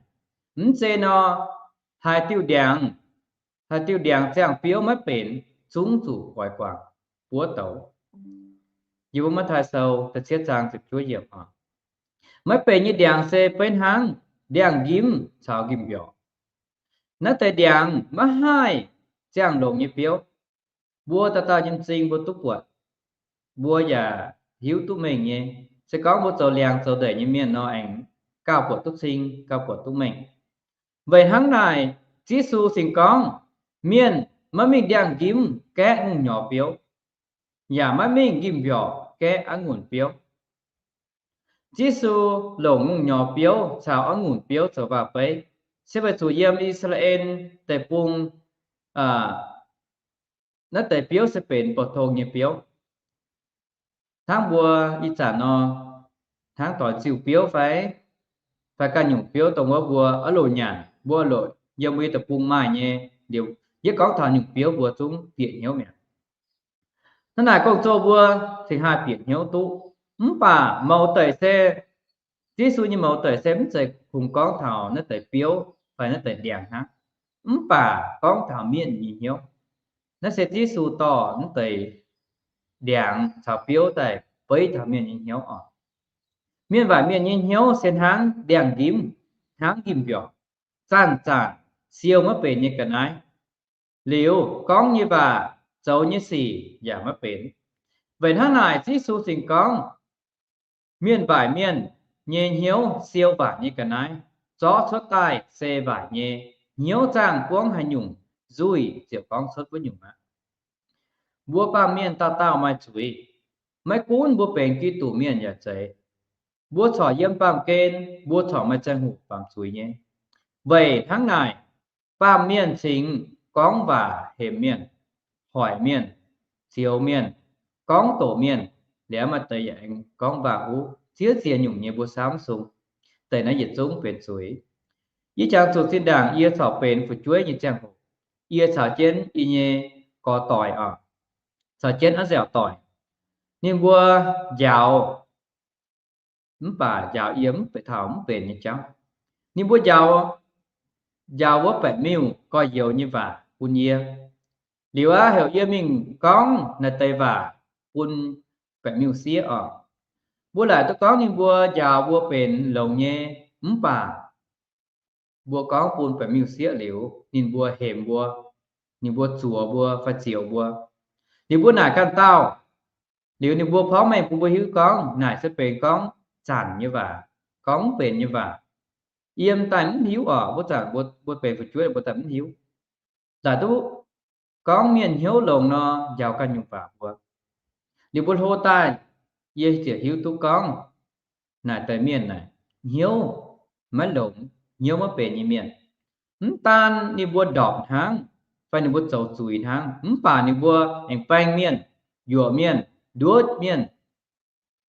Mv zeiz nor, haaix diuh ndiangx, haaix diuh ndiangx ziangh biouv maiv benx, zungv zuqc oix guangc buov douz. Yiem wuov Matv^taai Sou da'cietv zaang ziepc juov yiemc oc. Maiv benx nyei ndiangx se beiv hnangv ndiangx-njimv caux njimv-mbiorqc. Naaiv deix ndiangx maiv haih ziangh longx nyei biouv. Mbuo dauh dauh nyei m'zing mbuo duqv buatc, mbuo yaac hiuv duqv mengh nyei. Se gorngv mbuo zoux liangx zoux ndeic nyei mienh nor, aengx gauh buatc duqv cing, gauh buatc duqv mengh. Weic hnangv naaic, Yesu cingx gorngv, mienh maiv mingh ndiangx-njimv gaeqv ngongh nyorx biouv, yaac maiv mingh njimv-mbiorqc gaeqv a'ngunc biouv. Yesu longc ngongh nyorx biouv caux a'ngunc biouv zoux waac-beiv, se weic zuqc yiem I^saa^laa^en Deic-Bung, naaiv deix biouv se benx bouh tong nyei biouv. Hnangv mbuo ih zanc nor, hnangv doix ziuh biouv fai, fai ganh nyungc biouv dongh wuov mbuo oix loc nyanc, mbuo loc yiem mbuo nyei deic-bung maaih nyei. Liuz yie gorngv taux nyungc biouv mbuo zungv bieqc hnyouv mi'aqv. Hnangv naaic gong-zoh mbuo cingx haih bieqc hnyouv duqv. Mv baac mouz deic se, Yesu nyei mouz deic se mv zeiz kungx gorngv taux naaiv deix biouv fai naaiv deix ndiangx hnangv. Mv baac gorngv taux mienh nyei hnyouv. Naaiv se Yesu dorh naaiv deix ndiangx caux biouv daaih beiv taux mienh nyei hnyouv oc. Mienh waaic mienh nyei hnyouv se hnangv ndiangx-njimv, hnangv njimv-mbiorqc, zanc-zanc siou maiv benx nyei ga'naaiv. Liuz gorngv nyei waac, zoux nyei sic yaac maiv benx. Weic hnangv naaic Yesu cingx gorngv, mienh waaic mienh nyei hnyouv siou waaic nyei ga'naaiv, zorqv cuotv daaih se waaic nyei. Hnyouv zaangh buangv haaix nyungc, nzuih ziouc gorngv cuotv wuov nyungc aqv. Mbuo baamh mienh dauh dauh maaih zuiz. Maiv gunv mbuo benx Giduc mienh yaac zeiz, mbuo corc yiem baamh gen, mbuo corc maaih ziangh hoc baamz zuiz nyei. Weic hnangv naaic, baamh mienh cingx gorngv waac hemx mienh, hoic mienh, zioux mienh, gorngv doqc mienh, liuz maaih deix yaac aengx gorngv waac-huv, ziex ziex nyungc nyei mbuo samv sung. Deix naaiv yietc zungv benx zuiz. Yie jangx zuqc zinh ndaangc yie corc benx fu'jueiv nyei ziangh hoc, yie caux jienv yie nyei gorx-doic oc, caux jienv a'nziaauc doic, ninh mbuo njaaux, mv baac njaaux yie mv benx, taux mv benx nyei jauv. Ninh mbuo njaaux, njaaux wuov baeqc miuh gorx-youz nyei waac bun yie. Liuz aqv, heuc yie mingh gorngv naaiv deix waac bun baeqc miuh sieqv oc. Mbuo laaic duqv gorngv ninh mbuo njaaux mbuo benx longx nyei, mv baac mbuo gorngv bun baeqc miuh sieqv liuz, ninh mbuo hemx mbuo, ninh mbuo zuox mbuo fai zioux mbuo. Liuz mbuo naaic ganh dauh, liuz ninh mbuo porv mengh bun mbuo hiuv gorngv naaic se benx gorngv zanc nyei waac, gorngv mv benx nyei waac. Yiem daaih mv hiuv oc, wuov zanc mbuo benx fu'jueiv mbuo daaih mv hiuv. Laaic duqv gorngv mienh hnyouv longx nor, njaaux ganh nyungc waac mbuo. Liuz mbuo hlo daaih, yie ziouc hiuv duqv gorngv naaic deix mienh naaic hnyouv maiv longx, hnyouv maiv benx nyei mienh. Mv daan ninh mbuo ndorpc hnangv, fai ninh mbuo zoux zuiz hnangv, mv baac ninh mbuo aengx baeng mienh, yuoqc mienh, nduov mienh,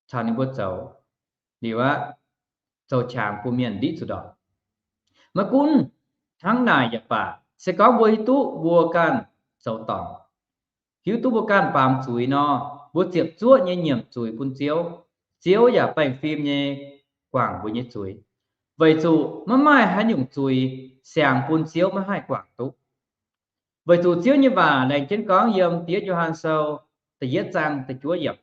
caux ninh mbuo zoux, liuz aqv, zoux qangx bun mienh ndiqv zuqc ndorpc. Maiv gunv hnangv naaic yaac baac, se gorngv mbuo hiuv duqv mbuo ganh zoux dorngc, hiuv duqv mbuo ganh baamz zuiz nor, mbuo ziepc zuoqv nyei nyiemc zuiz bun Ziouv, Ziouv yaac baengh fim nyei guangc mbuo nyei zuiz. Weic zuqc maiv maaih haaix nyungc zuiz siangx bun Ziouv maiv haih guangc duqv. Weic zuqc Ziouv nyei waac laengz jienv gorngv yiem Da'yietv Yo^han Sou da'yietv zaang da'juov yiemc,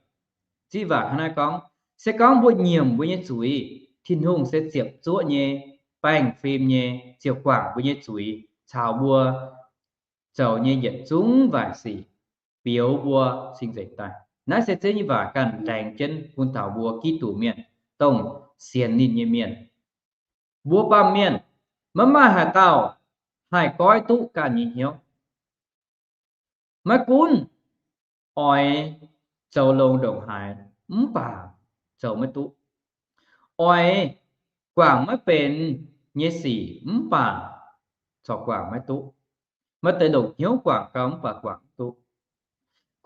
zinh waac hnangv naaiv gorngv, se gorngv mbuo nyiemc mbuo nyei zuiz, Tin-Hungh se ziepc zuoqv nyei, baengh fim nyei, ziouc guangc mbuo nyei zuiz caux mbuo zoux nyei yietc zungv waaic sic, biouz mbuo cing-nzengc daaih. Naaiv se Ziouv nyei waac ganh laengz jienv bun taux mbuo Giduc mienh, dongh sienx ninh nyei mienh. Mbuo baamh mienh maiv maaih haaix dauh haih goiv duqv ganh nyei hnyouv. Maiv gunv oix zoux longx ndongc haaix, mv baac zoux maiv duqv. oix guangc maiv benx nyei sic mv baac corc guangc maiv duqv. Maaih deix longc hnyouv guangc gau mv baac guangc mv duqv.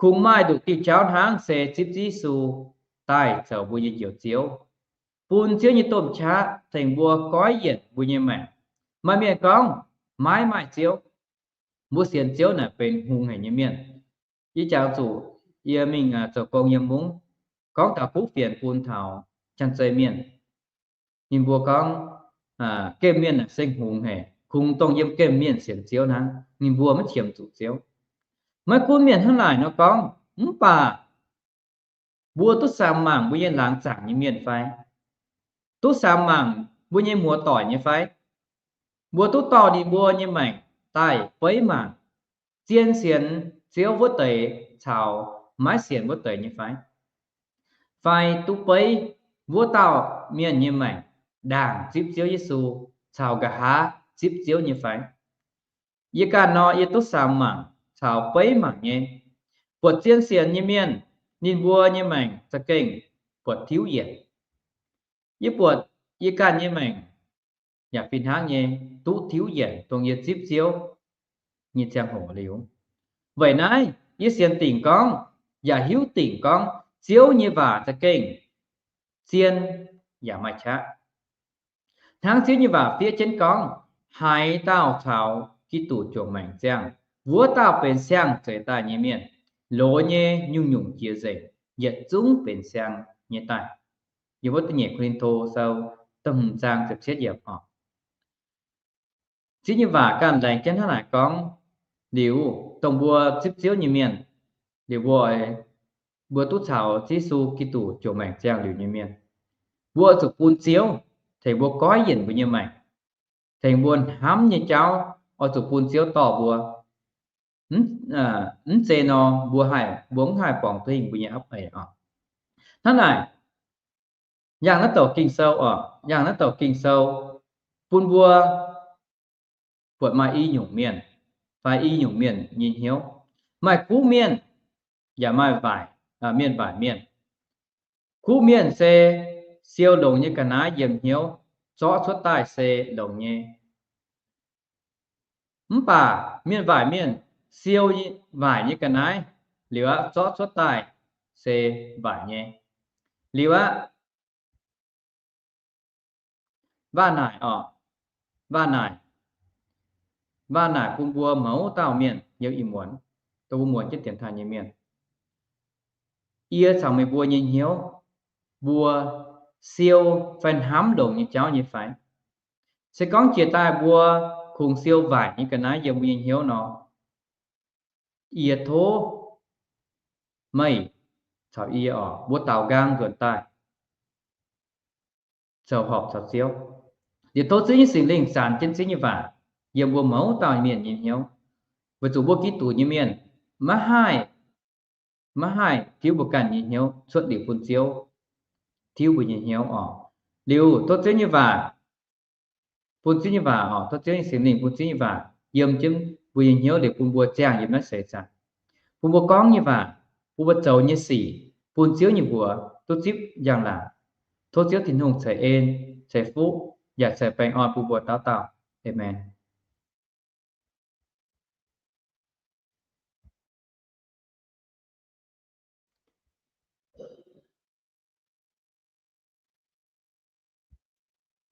Kungx maaih nduqc diuh jauv hnangv se zipv Yesu daaih zoux mbuo nyei Njoux Ziouv, bun Ziouv nyei domh qaqv tengx mbuo goiv yienc mbuo nyei maengc. Maaih mienh gorngv, maiv maaih Ziouv. Mbuo sienx Ziouv naaic benx hungh haic nyei mienh. Yie jangx zuqc yie mingh zoux gong yiem mungv, gorngv taux kuv fienx bun taux Janx-Zei mienh. Ninh mbuo gorngv, gemh mienh naaic se hungh haic, kungx dongh yiem gemh mienh sienx Ziouv hnangv. Ninh mbuo maiv qiemx zuqc Ziouv. Maiv gunv mienh hnangv naaic nor gorngv, mv baac mbuo duqv samx mangc mbuo nyei laangz zaangc nyei mienh fai? Duqv samx mangc mbuo nyei muoz-doic nyei fai? Mbuo duqv dorh ninh mbuo nyei maengc daaih beiv mangc, zien sienx Ziouv wuov deix caux maiv sienx wuov deix nyei fai? Fai duqv beiv wuov dauh mienh nyei maengc ndaangc zipv Ziouv Yesu caux nqa'haav zipv Ziouv nyei fai? Yie ganh nor, yie duqv samx mangc caux beiv mangc nyei. Buatc zien sienx nyei mienh, ninh mbuo nyei maengc za'gengh buatc tiuv yienc. Yie buatc yie ganh nyei maengc yaac fih hnangv nyei duqv tiuv yienc, dongh yie zipv Ziouv nyei ziangh hoc liuz. Weic naaiv yie sienx dingc gorngv, yaac hiuv dingc gorngv Ziouv nyei waac za'gengh zien yaac maaih qaqv. Hnangv Ziouv nyei waac fiev jienv gorngv, haaix dauh caux Giduc juangc maengc ziangh, wuov dauh benx siang-zeix daaih nyei mienh. Loz nyei nyungc-nyungc jiex nzengc, yietc zungv benx siang nyei daaih. Yiem wuov da'nyeic Ko^lin^to sou da'hmz zaang ziepc cietv yiemc oc. Ziouv nyei waac ganh laengz jienv hnangv naaic gorngv, liuz dongh mbuo zipv Ziouv nyei mienh, liuz mbuo, mbuo duqv caux Yesu Giduc juangc maengc ziangh liuz nyei mienh, mbuo oix zuqc bun Ziouv tengx mbuo goiv yienc mbuo nyei maengc, tengx mbuo hnamv nyei jauv oix zuqc bun Ziouv dorh mbuo. Mv zeiz nor, mbuo haih, mbuo mv haih borngz duqv hingh mbuo nyei apv eix oc. Hnangv naaic, yangh naaiv douc Ging-Sou oc, yangh naaiv douc Ging-Sou bun mbuo buatc maaih i nyungc mienh fai i nyungc mienh nyei hnyouv. Maaih kuv mienh, yaac maaih waaic, mienh waaic mienh. Kuv mienh se siou longx nyei ga'naaiv yiem hnyouv, zorqv cuotv daaih se longx nyei. Mv baac mienh waaic mienh siou waaic nyei ga'naaiv liuz aqv, zorqv cuotv daaih se waaic nyei. Liuz aqv, waac naaic oc, waac naaic, waac naaic bun mbuo mouz dauh mienh yiem ih muonz, dongh mbuo muonz jienv dienx taaih nyei mienh. Yie caux meih mbuo nyei hnyouv, mbuo siou fai hnamv longx nyei jauv nyei fai? Se gorngv jiex daaih mbuo kungx siou waaic nyei ga'naaiv yiem mbuo nyei hnyouv nor, yie tov meih caux yie oc, mbuo daaux nqaang nzuonx daaih zoux horpc caux Ziouv. Yie tov Ziouv nyei Singx Lingh zanx jienv Ziouv nyei waac yiem mbuo mouz dauh mienh nyei hnyouv, weic zuqc mbuo Giduc nyei mienh maiv haih, maiv haih tiuv mbuo ganh nyei hnyouv cuotv liuz bun Ziouv tiuv mbuo nyei hnyouv oc. Liuz tov Ziouv nyei waac, bun Ziouv nyei waac oc, tov Ziouv nyei Singx Lingh bun Ziouv nyei waac yiem jienv mbuo nyei hnyouv liuz bun mbuo ziangh yiem naaiv seix zaangc, bun mbuo gorngv nyei waac, bun mbuo zoux nyei sic, bun Ziouv nyei mbuox duqv zipv njang-laangc. Tov Ziouv Tin-Hungh ceix en, ceix fuqv, yaac ceix baengh orn bun mbuo dauh dauh. Aamen.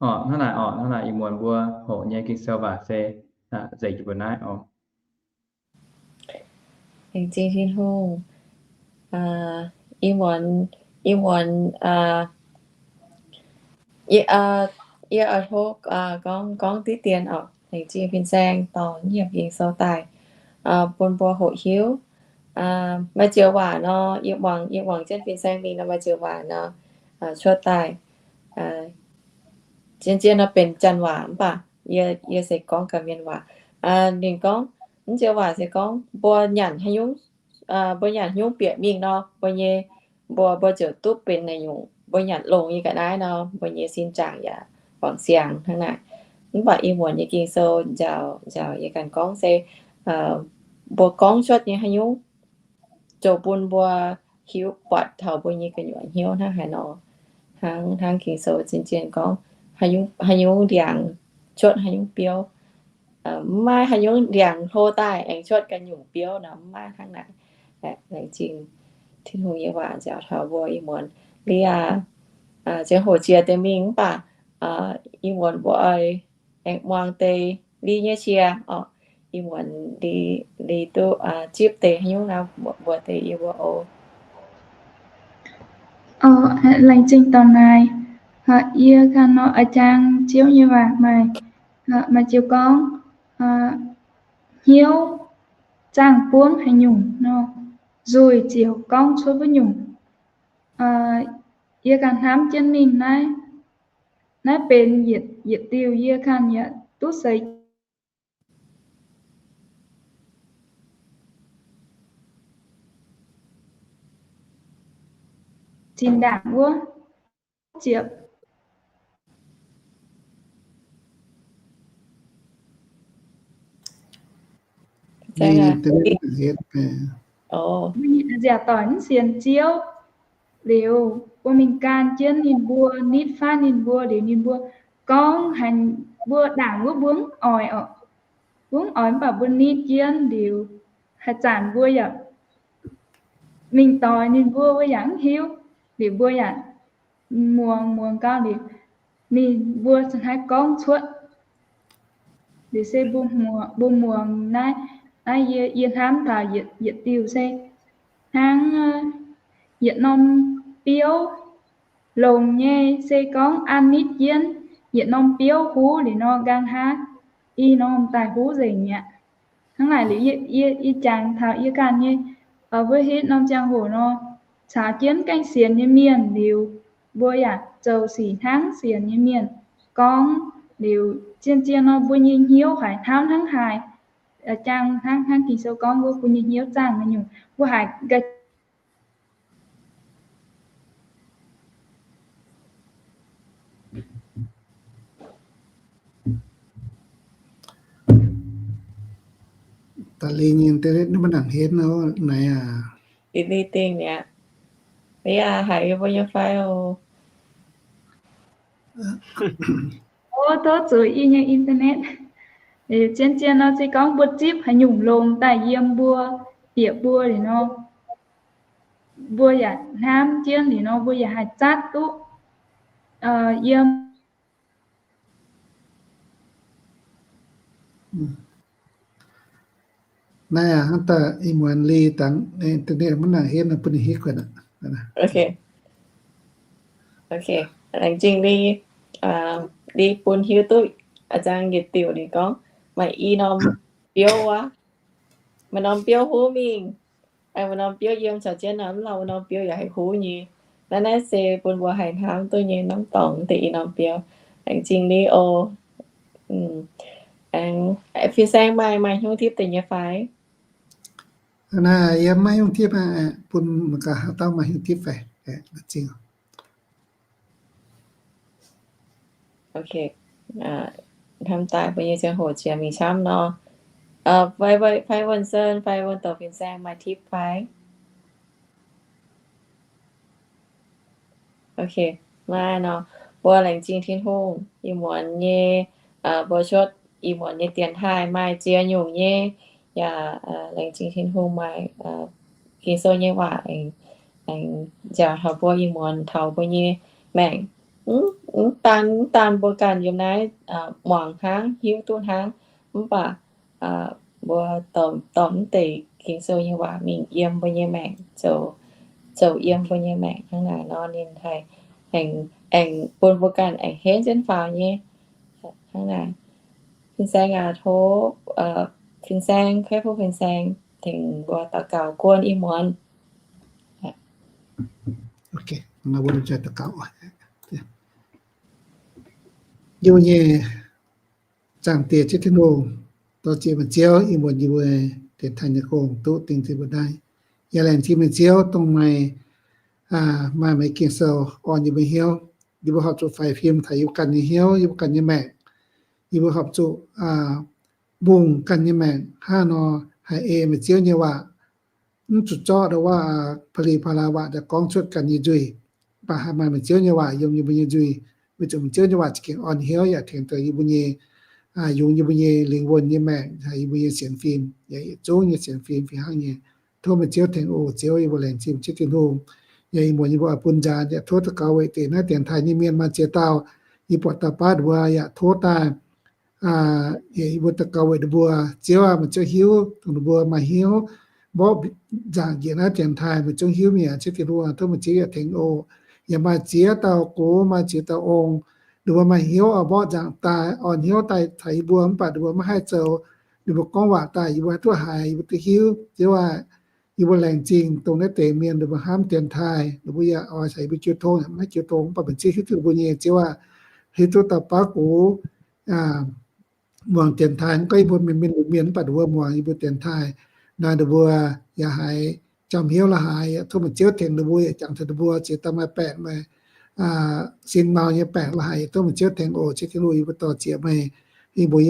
Oc, hnangv naaic oc, hnangv naaic ih muonz mbuo hoqc nyei Ging-Sou waac se nzengc mbuo naaiv oc. Laengz zingh Tin-Hungh. Ih muonz, ih muonz, yie oix tov gorngv, gorngv diqv dien oc. Laengz zingh fin-saeng dorh nyiemc Ging-Sou daaih bun mbuo hoqc hiuv. Maaih joux waac nor, yie muangx, yie muangx jienv fin-saeng mingh nor, maaih joux waac nor cuotv daaih, zien-zien nor benx Janx waac, mv baac yie, yie se gorngv gaax Mienh waac. Ninh gorngv, mv joux waac se gorngv mbuo nyanc haaix nyungc, mbuo nyanc haaix nyungc bieqc mingh nor, mbuo nyei, mbuo, mbuo ziouc duqv benx naaiv nyungc, mbuo nyanc longx nyei ga'naaiv nor, mbuo nyei sin zaangc yaac wangc siangx hnangv naaic. Mv baac ih muonz nyei Ging-Sou njaaux, njaaux yie ganh gorngv se, mbuo gorngv cuotv nyei haaix nyungc zoux bun mbuo hiuv buatc taux mbuo nyei gu'nyuoz hnyouv hnangv haaix nor. Hnangv, hnangv Ging-Sou zien-zien gorngv, haaix nyungc, haaix nyungc ndiangx cuotv haaix nyungc biouv. Mv maaih haaix nyungc ndiangx hlo daaih aengx cuotv ganh nyungc biouv nor, mv maaih hnangv naaic. Laengz zingh Tin-Hungh nyei waac nziaauc taux mbuo ih muonz. Liuz aqv, ziangh hoc jiex deix mingh mv baac ih muonz mbuo oix aengx muangx deix Li nyei qiex orqc. Ih muonz Li, Li duqv zipv deix haaix nyungc naaiv mbuox deix yie mbuo oc. Laengz zingh dorh naaic. Yie ganh nor, a'jang Ziouv nyei waac maaih, maaih ziouc gorngv hnyouv zaangh buangv haaix nyungc nor, nzuih ziouc gorngv cuotv wuov nyungc. Yie ganh hnamv jienv mingh naaiv, naaiv benx yietc, yietc diuh yie ganh yaac duqv seix zinh ndaangc wuov ziepc. Nziaauc doic mv sienx Ziouv liuz, mbuo mingh gan jienv ninh mbuo, nitv fatv ninh mbuo liuz, ninh mbuo gorngv haic, mbuo ndaangc wuov mbuo mv oix orqc. Mbuo mv oix mv baac mbuo nitv jienv liuz, haaix zanc mbuo yaac mingh doix ninh mbuo, mbuo yaac mv hiuv. Liuz mbuo yaac muangx, muangx gau liuz, ninh mbuo hnangv gorngv cuotv. Liuz se mbuo muangx, mbuo muangx naaiv, naaiv yie, yie hnamv taux yietc, yietc diuh se hnangv yietc norm biouv longx nyei, se gorngv an nitv jienv yietc norm biouv huv liuz nor, nqa'haav i norm daaih huv nzengc mi'aqv. Hnangv naaic liuz yie, yie jangx taux yie ganh nyei, mbuo hitv norm ziangh hoc nor, caux jienv gaengh sienx nyei mienh liuz, mbuo yaac zoux sic hnangv sienx nyei mienh gorngv liuz, zien-zien nor mbuo nyei hnyouv haiz hnamv hnangv haaix, jang hnangv, hnangv Ging-Sou gorngv wuov, mbuo nyei hnyouv zaangh nyungc, mbuo haiz Da'lingh internet maiv nangc henv naaiv aac. Da'lingh dingh mi'aqv. Aa, haiz yie mbuo nyei fai oc. O, tov zuqc yie nyei internet. Zien-zien nor se gorngv mbuo zipv haaix nyungc longx daaih yiem mbuo, bieqc mbuo liuz nor, mbuo yaac hnamv jienv liuz nor, mbuo yaac haih zatv duqv yiem. Naaiv hnangv daaih ih muonz Li dangx internet maiv nangc henv nor, bun ninh hiuv guanh aqv. Laengz zingh Li, Li bun hiuv duqv a'zang yietc diuc ninh gorngv maaih i norm biouv wuov, maaih norm biouv huv mingh. Maaih norm biouv yiem caux jienv nor, mv lauh norm biouv yaac haih huv nyei. Naaiv, naaiv se bun mbuo haih hnamv duqv nyei norm dorngx deix i norm biouv. Laengz zingh Li oc. Aengx Fin-Saeng maaih, maaih hnyouv tipv deix nyei fai? Naaiv yie maiv hnyouv tipv aqv, bun mangc gaax haaix dauh maaih hnyouv tipv fai. Hnamv daaih mbuo nyei ziangh hoc jiex mingh camv nor. Fai Wuonh Sen fai Wuonh Douc Fin-Saeng maaih tipv fai? Maaih nor, mbuo laengz zingh Tin-Hungh ih muonz nyei, mbuo cuotv ih muonz nyei dienx taaih maaih ziex nyungc nyei, yaac laengz zingh Tin-Hungh maaih Ging-Sou nyei waac aengx nziaauc taux mbuo ih muonz taux mbuo nyei maengc. Mv daan, mv daan mbuo ganh yiem naaiv muangx hnangv, hiuv duqv hnangv, mv baac mbuo dorh, dorh mv deix Ging-Sou nyei waac mingh yiem mbuo nyei maengc, zoux, zoux yiem mbuo nyei maengc hnangv naaic nor, ninh haih aengx, aengx bun mbuo ganh aengx henv jienv faaux nyei. Hnangv naaic, Fin-Saeng aac, tov Fin-Saeng, Kaiv Fu Fin-Saeng tengx mbuo daux gaux guon ih muonz. Yie mbuo nyei Zaangc Diex Ziouv Tin-Hungh, dorh ziex meih Ziouv ih muonz yie mbuo dienx taaih nyei gong duqv dingh zinh mbuo naaiv. Yaac laengz zingh meih Ziouv dongh meih maaih meih Ging-Sou orn yie mbuo hnyouv. Yie mbuo horpc zuqc faix fim taux yie mbuo ganh nyei hnyouv, yie mbuo ganh nyei maengc. Yie mbuo horpc zuqc mbungh ganh nyei maengc hnangv nor haih ei meih Ziouv nyei waac, mv zuqc zorqv ndau wuov pa'li pa'laa waac daaih gorngv cuotv ganh nyei nzuih. baac haih maaih meih Ziouv nyei waac yiem yie mbuo nyei nzuih, weic zuqc meih Ziouv nyei waac za'gengh orn hnyouv yaac tengx duqv yie mbuo nyei, yungz yie mbuo nyei lingh wuonh nyei maengc, yaac yie mbuo nyei sienx fim, yaac yietc zungv nyei sienx fim fih hnangv nyei. Tov meih Ziouv tengx oc. Ziouv, yie mbuo laengz zingh Ziouv Tin-Hungh. Yaac ih muonz yie mbuo oix bun nzaanx yaac tov daux gaux weic deix naaiv dienx taaih nyei mienh maaih ziex dauh, yie buatc dauh baav mbuo yaac tov daaih, yie mbuo daux gaux weic ninh mbuo. Ziouv aac, meih Ziouv hiuv dongh ninh mbuo maaih hnyouv mborqv nzaangc njiec naaiv dienx taaih, meih zungv hiuv mi'aqv. Ziouv Tin-Hungh, tov meih Ziouv yaac tengx oc. Yaac maaih ziex dauh gox, maaih ziex dauh ong, ninh mbuo maaih hnyouv oix mborqv nzaangc daaih, orn hnyouv daaih taux yie mbuo, mv baac ninh mbuo maiv haih zoux. Ninh mbuo gorngv waac daaih yie mbuo haih duqv haiz, yie mbuo duqv hiuv. Ziouv aac, yie mbuo laengz zingh dongh naaiv deix mienh ninh mbuo hnamv dienx taaih, ninh mbuo yaac oix caux yie mbuo jiu tong, yaac maiv jiu tong, mv baac meih Ziouv hiuv duqv ninh mbuo nyei. Ziouv aac, hiuv duqv dauh baav gox muangx dienx taaih, mv gorngv yie mbuo mienh, mienh lunx mienh, mv baac ninh mbuo muangx yie mbuo dienx taaih naaiv, ninh mbuo yaac haiz jangx hnyouv la'haaix. Yaac tov meih Ziouv tengx ninh mbuo, yaac jangx taux ninh mbuo ziex dauh maaih baengc, maaih sin mau nyei baengc la'haaix, yaac tov meih Ziouv tengx oc. Ziouv Tin-Hungh, yie mbuo dor-ziec meih. Ih muonz,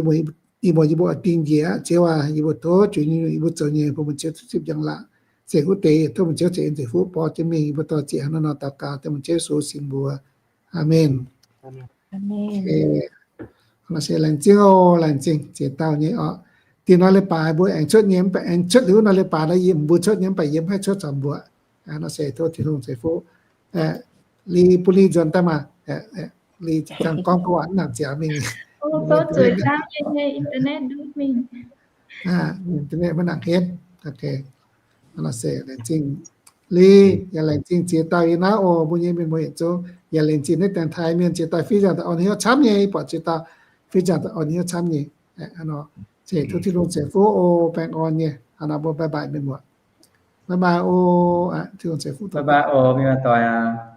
ih muonz yie mbuo oix dingh njiec aqv. Ziouv aac, yie mbuo tov juix nyei, yie mbuo zoux nyei, bun meih Ziouv zipv njang-laangc. Zengc wuov deix yaac tov meih Ziouv ceix en ceix fuqv borqv jienv mingh. Yie mbuo dor-ziec hnangv naaiv nor daux gaux dengh meih Ziouv Yesu singx mbuox. Aamen. Nor se laengz zingh oc, laengz zingh ziex dauh nyei oc. Dinh nor leiz-baaix mbuo aengx cuotv nyei, mv baac aengx cuotv liuz nor leiz-baaix naaiv yie mbuo cuotv nyei, mv baac yie mv haih cuotv camv mbuoqc. Nor se tov Tin-Hungh ceix fuqv. Li, bun Li nzuonx daaih maah. Li ziouc gorngv gorngv waac mv nangc ziangx mingh. Internet maiv nangc henv. Li, yaac laengz zingh ziex dauh yiem naaiv oc, mbuo nyei mienh muoz yietc zungv. Yaac laengz zingh naaiv dienx taaih mienh ziex dauh fih nzaangc daaih orn hnyouv camv nyei, buatc ziex dauh fih nzaangc daaih orn hnyouv camv nyei. Nor se tov Tin-Hungh ceix fuqv oc, baengh orn nyei. Nor mbuo bye bye mienh muoz. Bye bye oc. Tin-Hungh ceix fuqv oc, mienh muoz doic aac.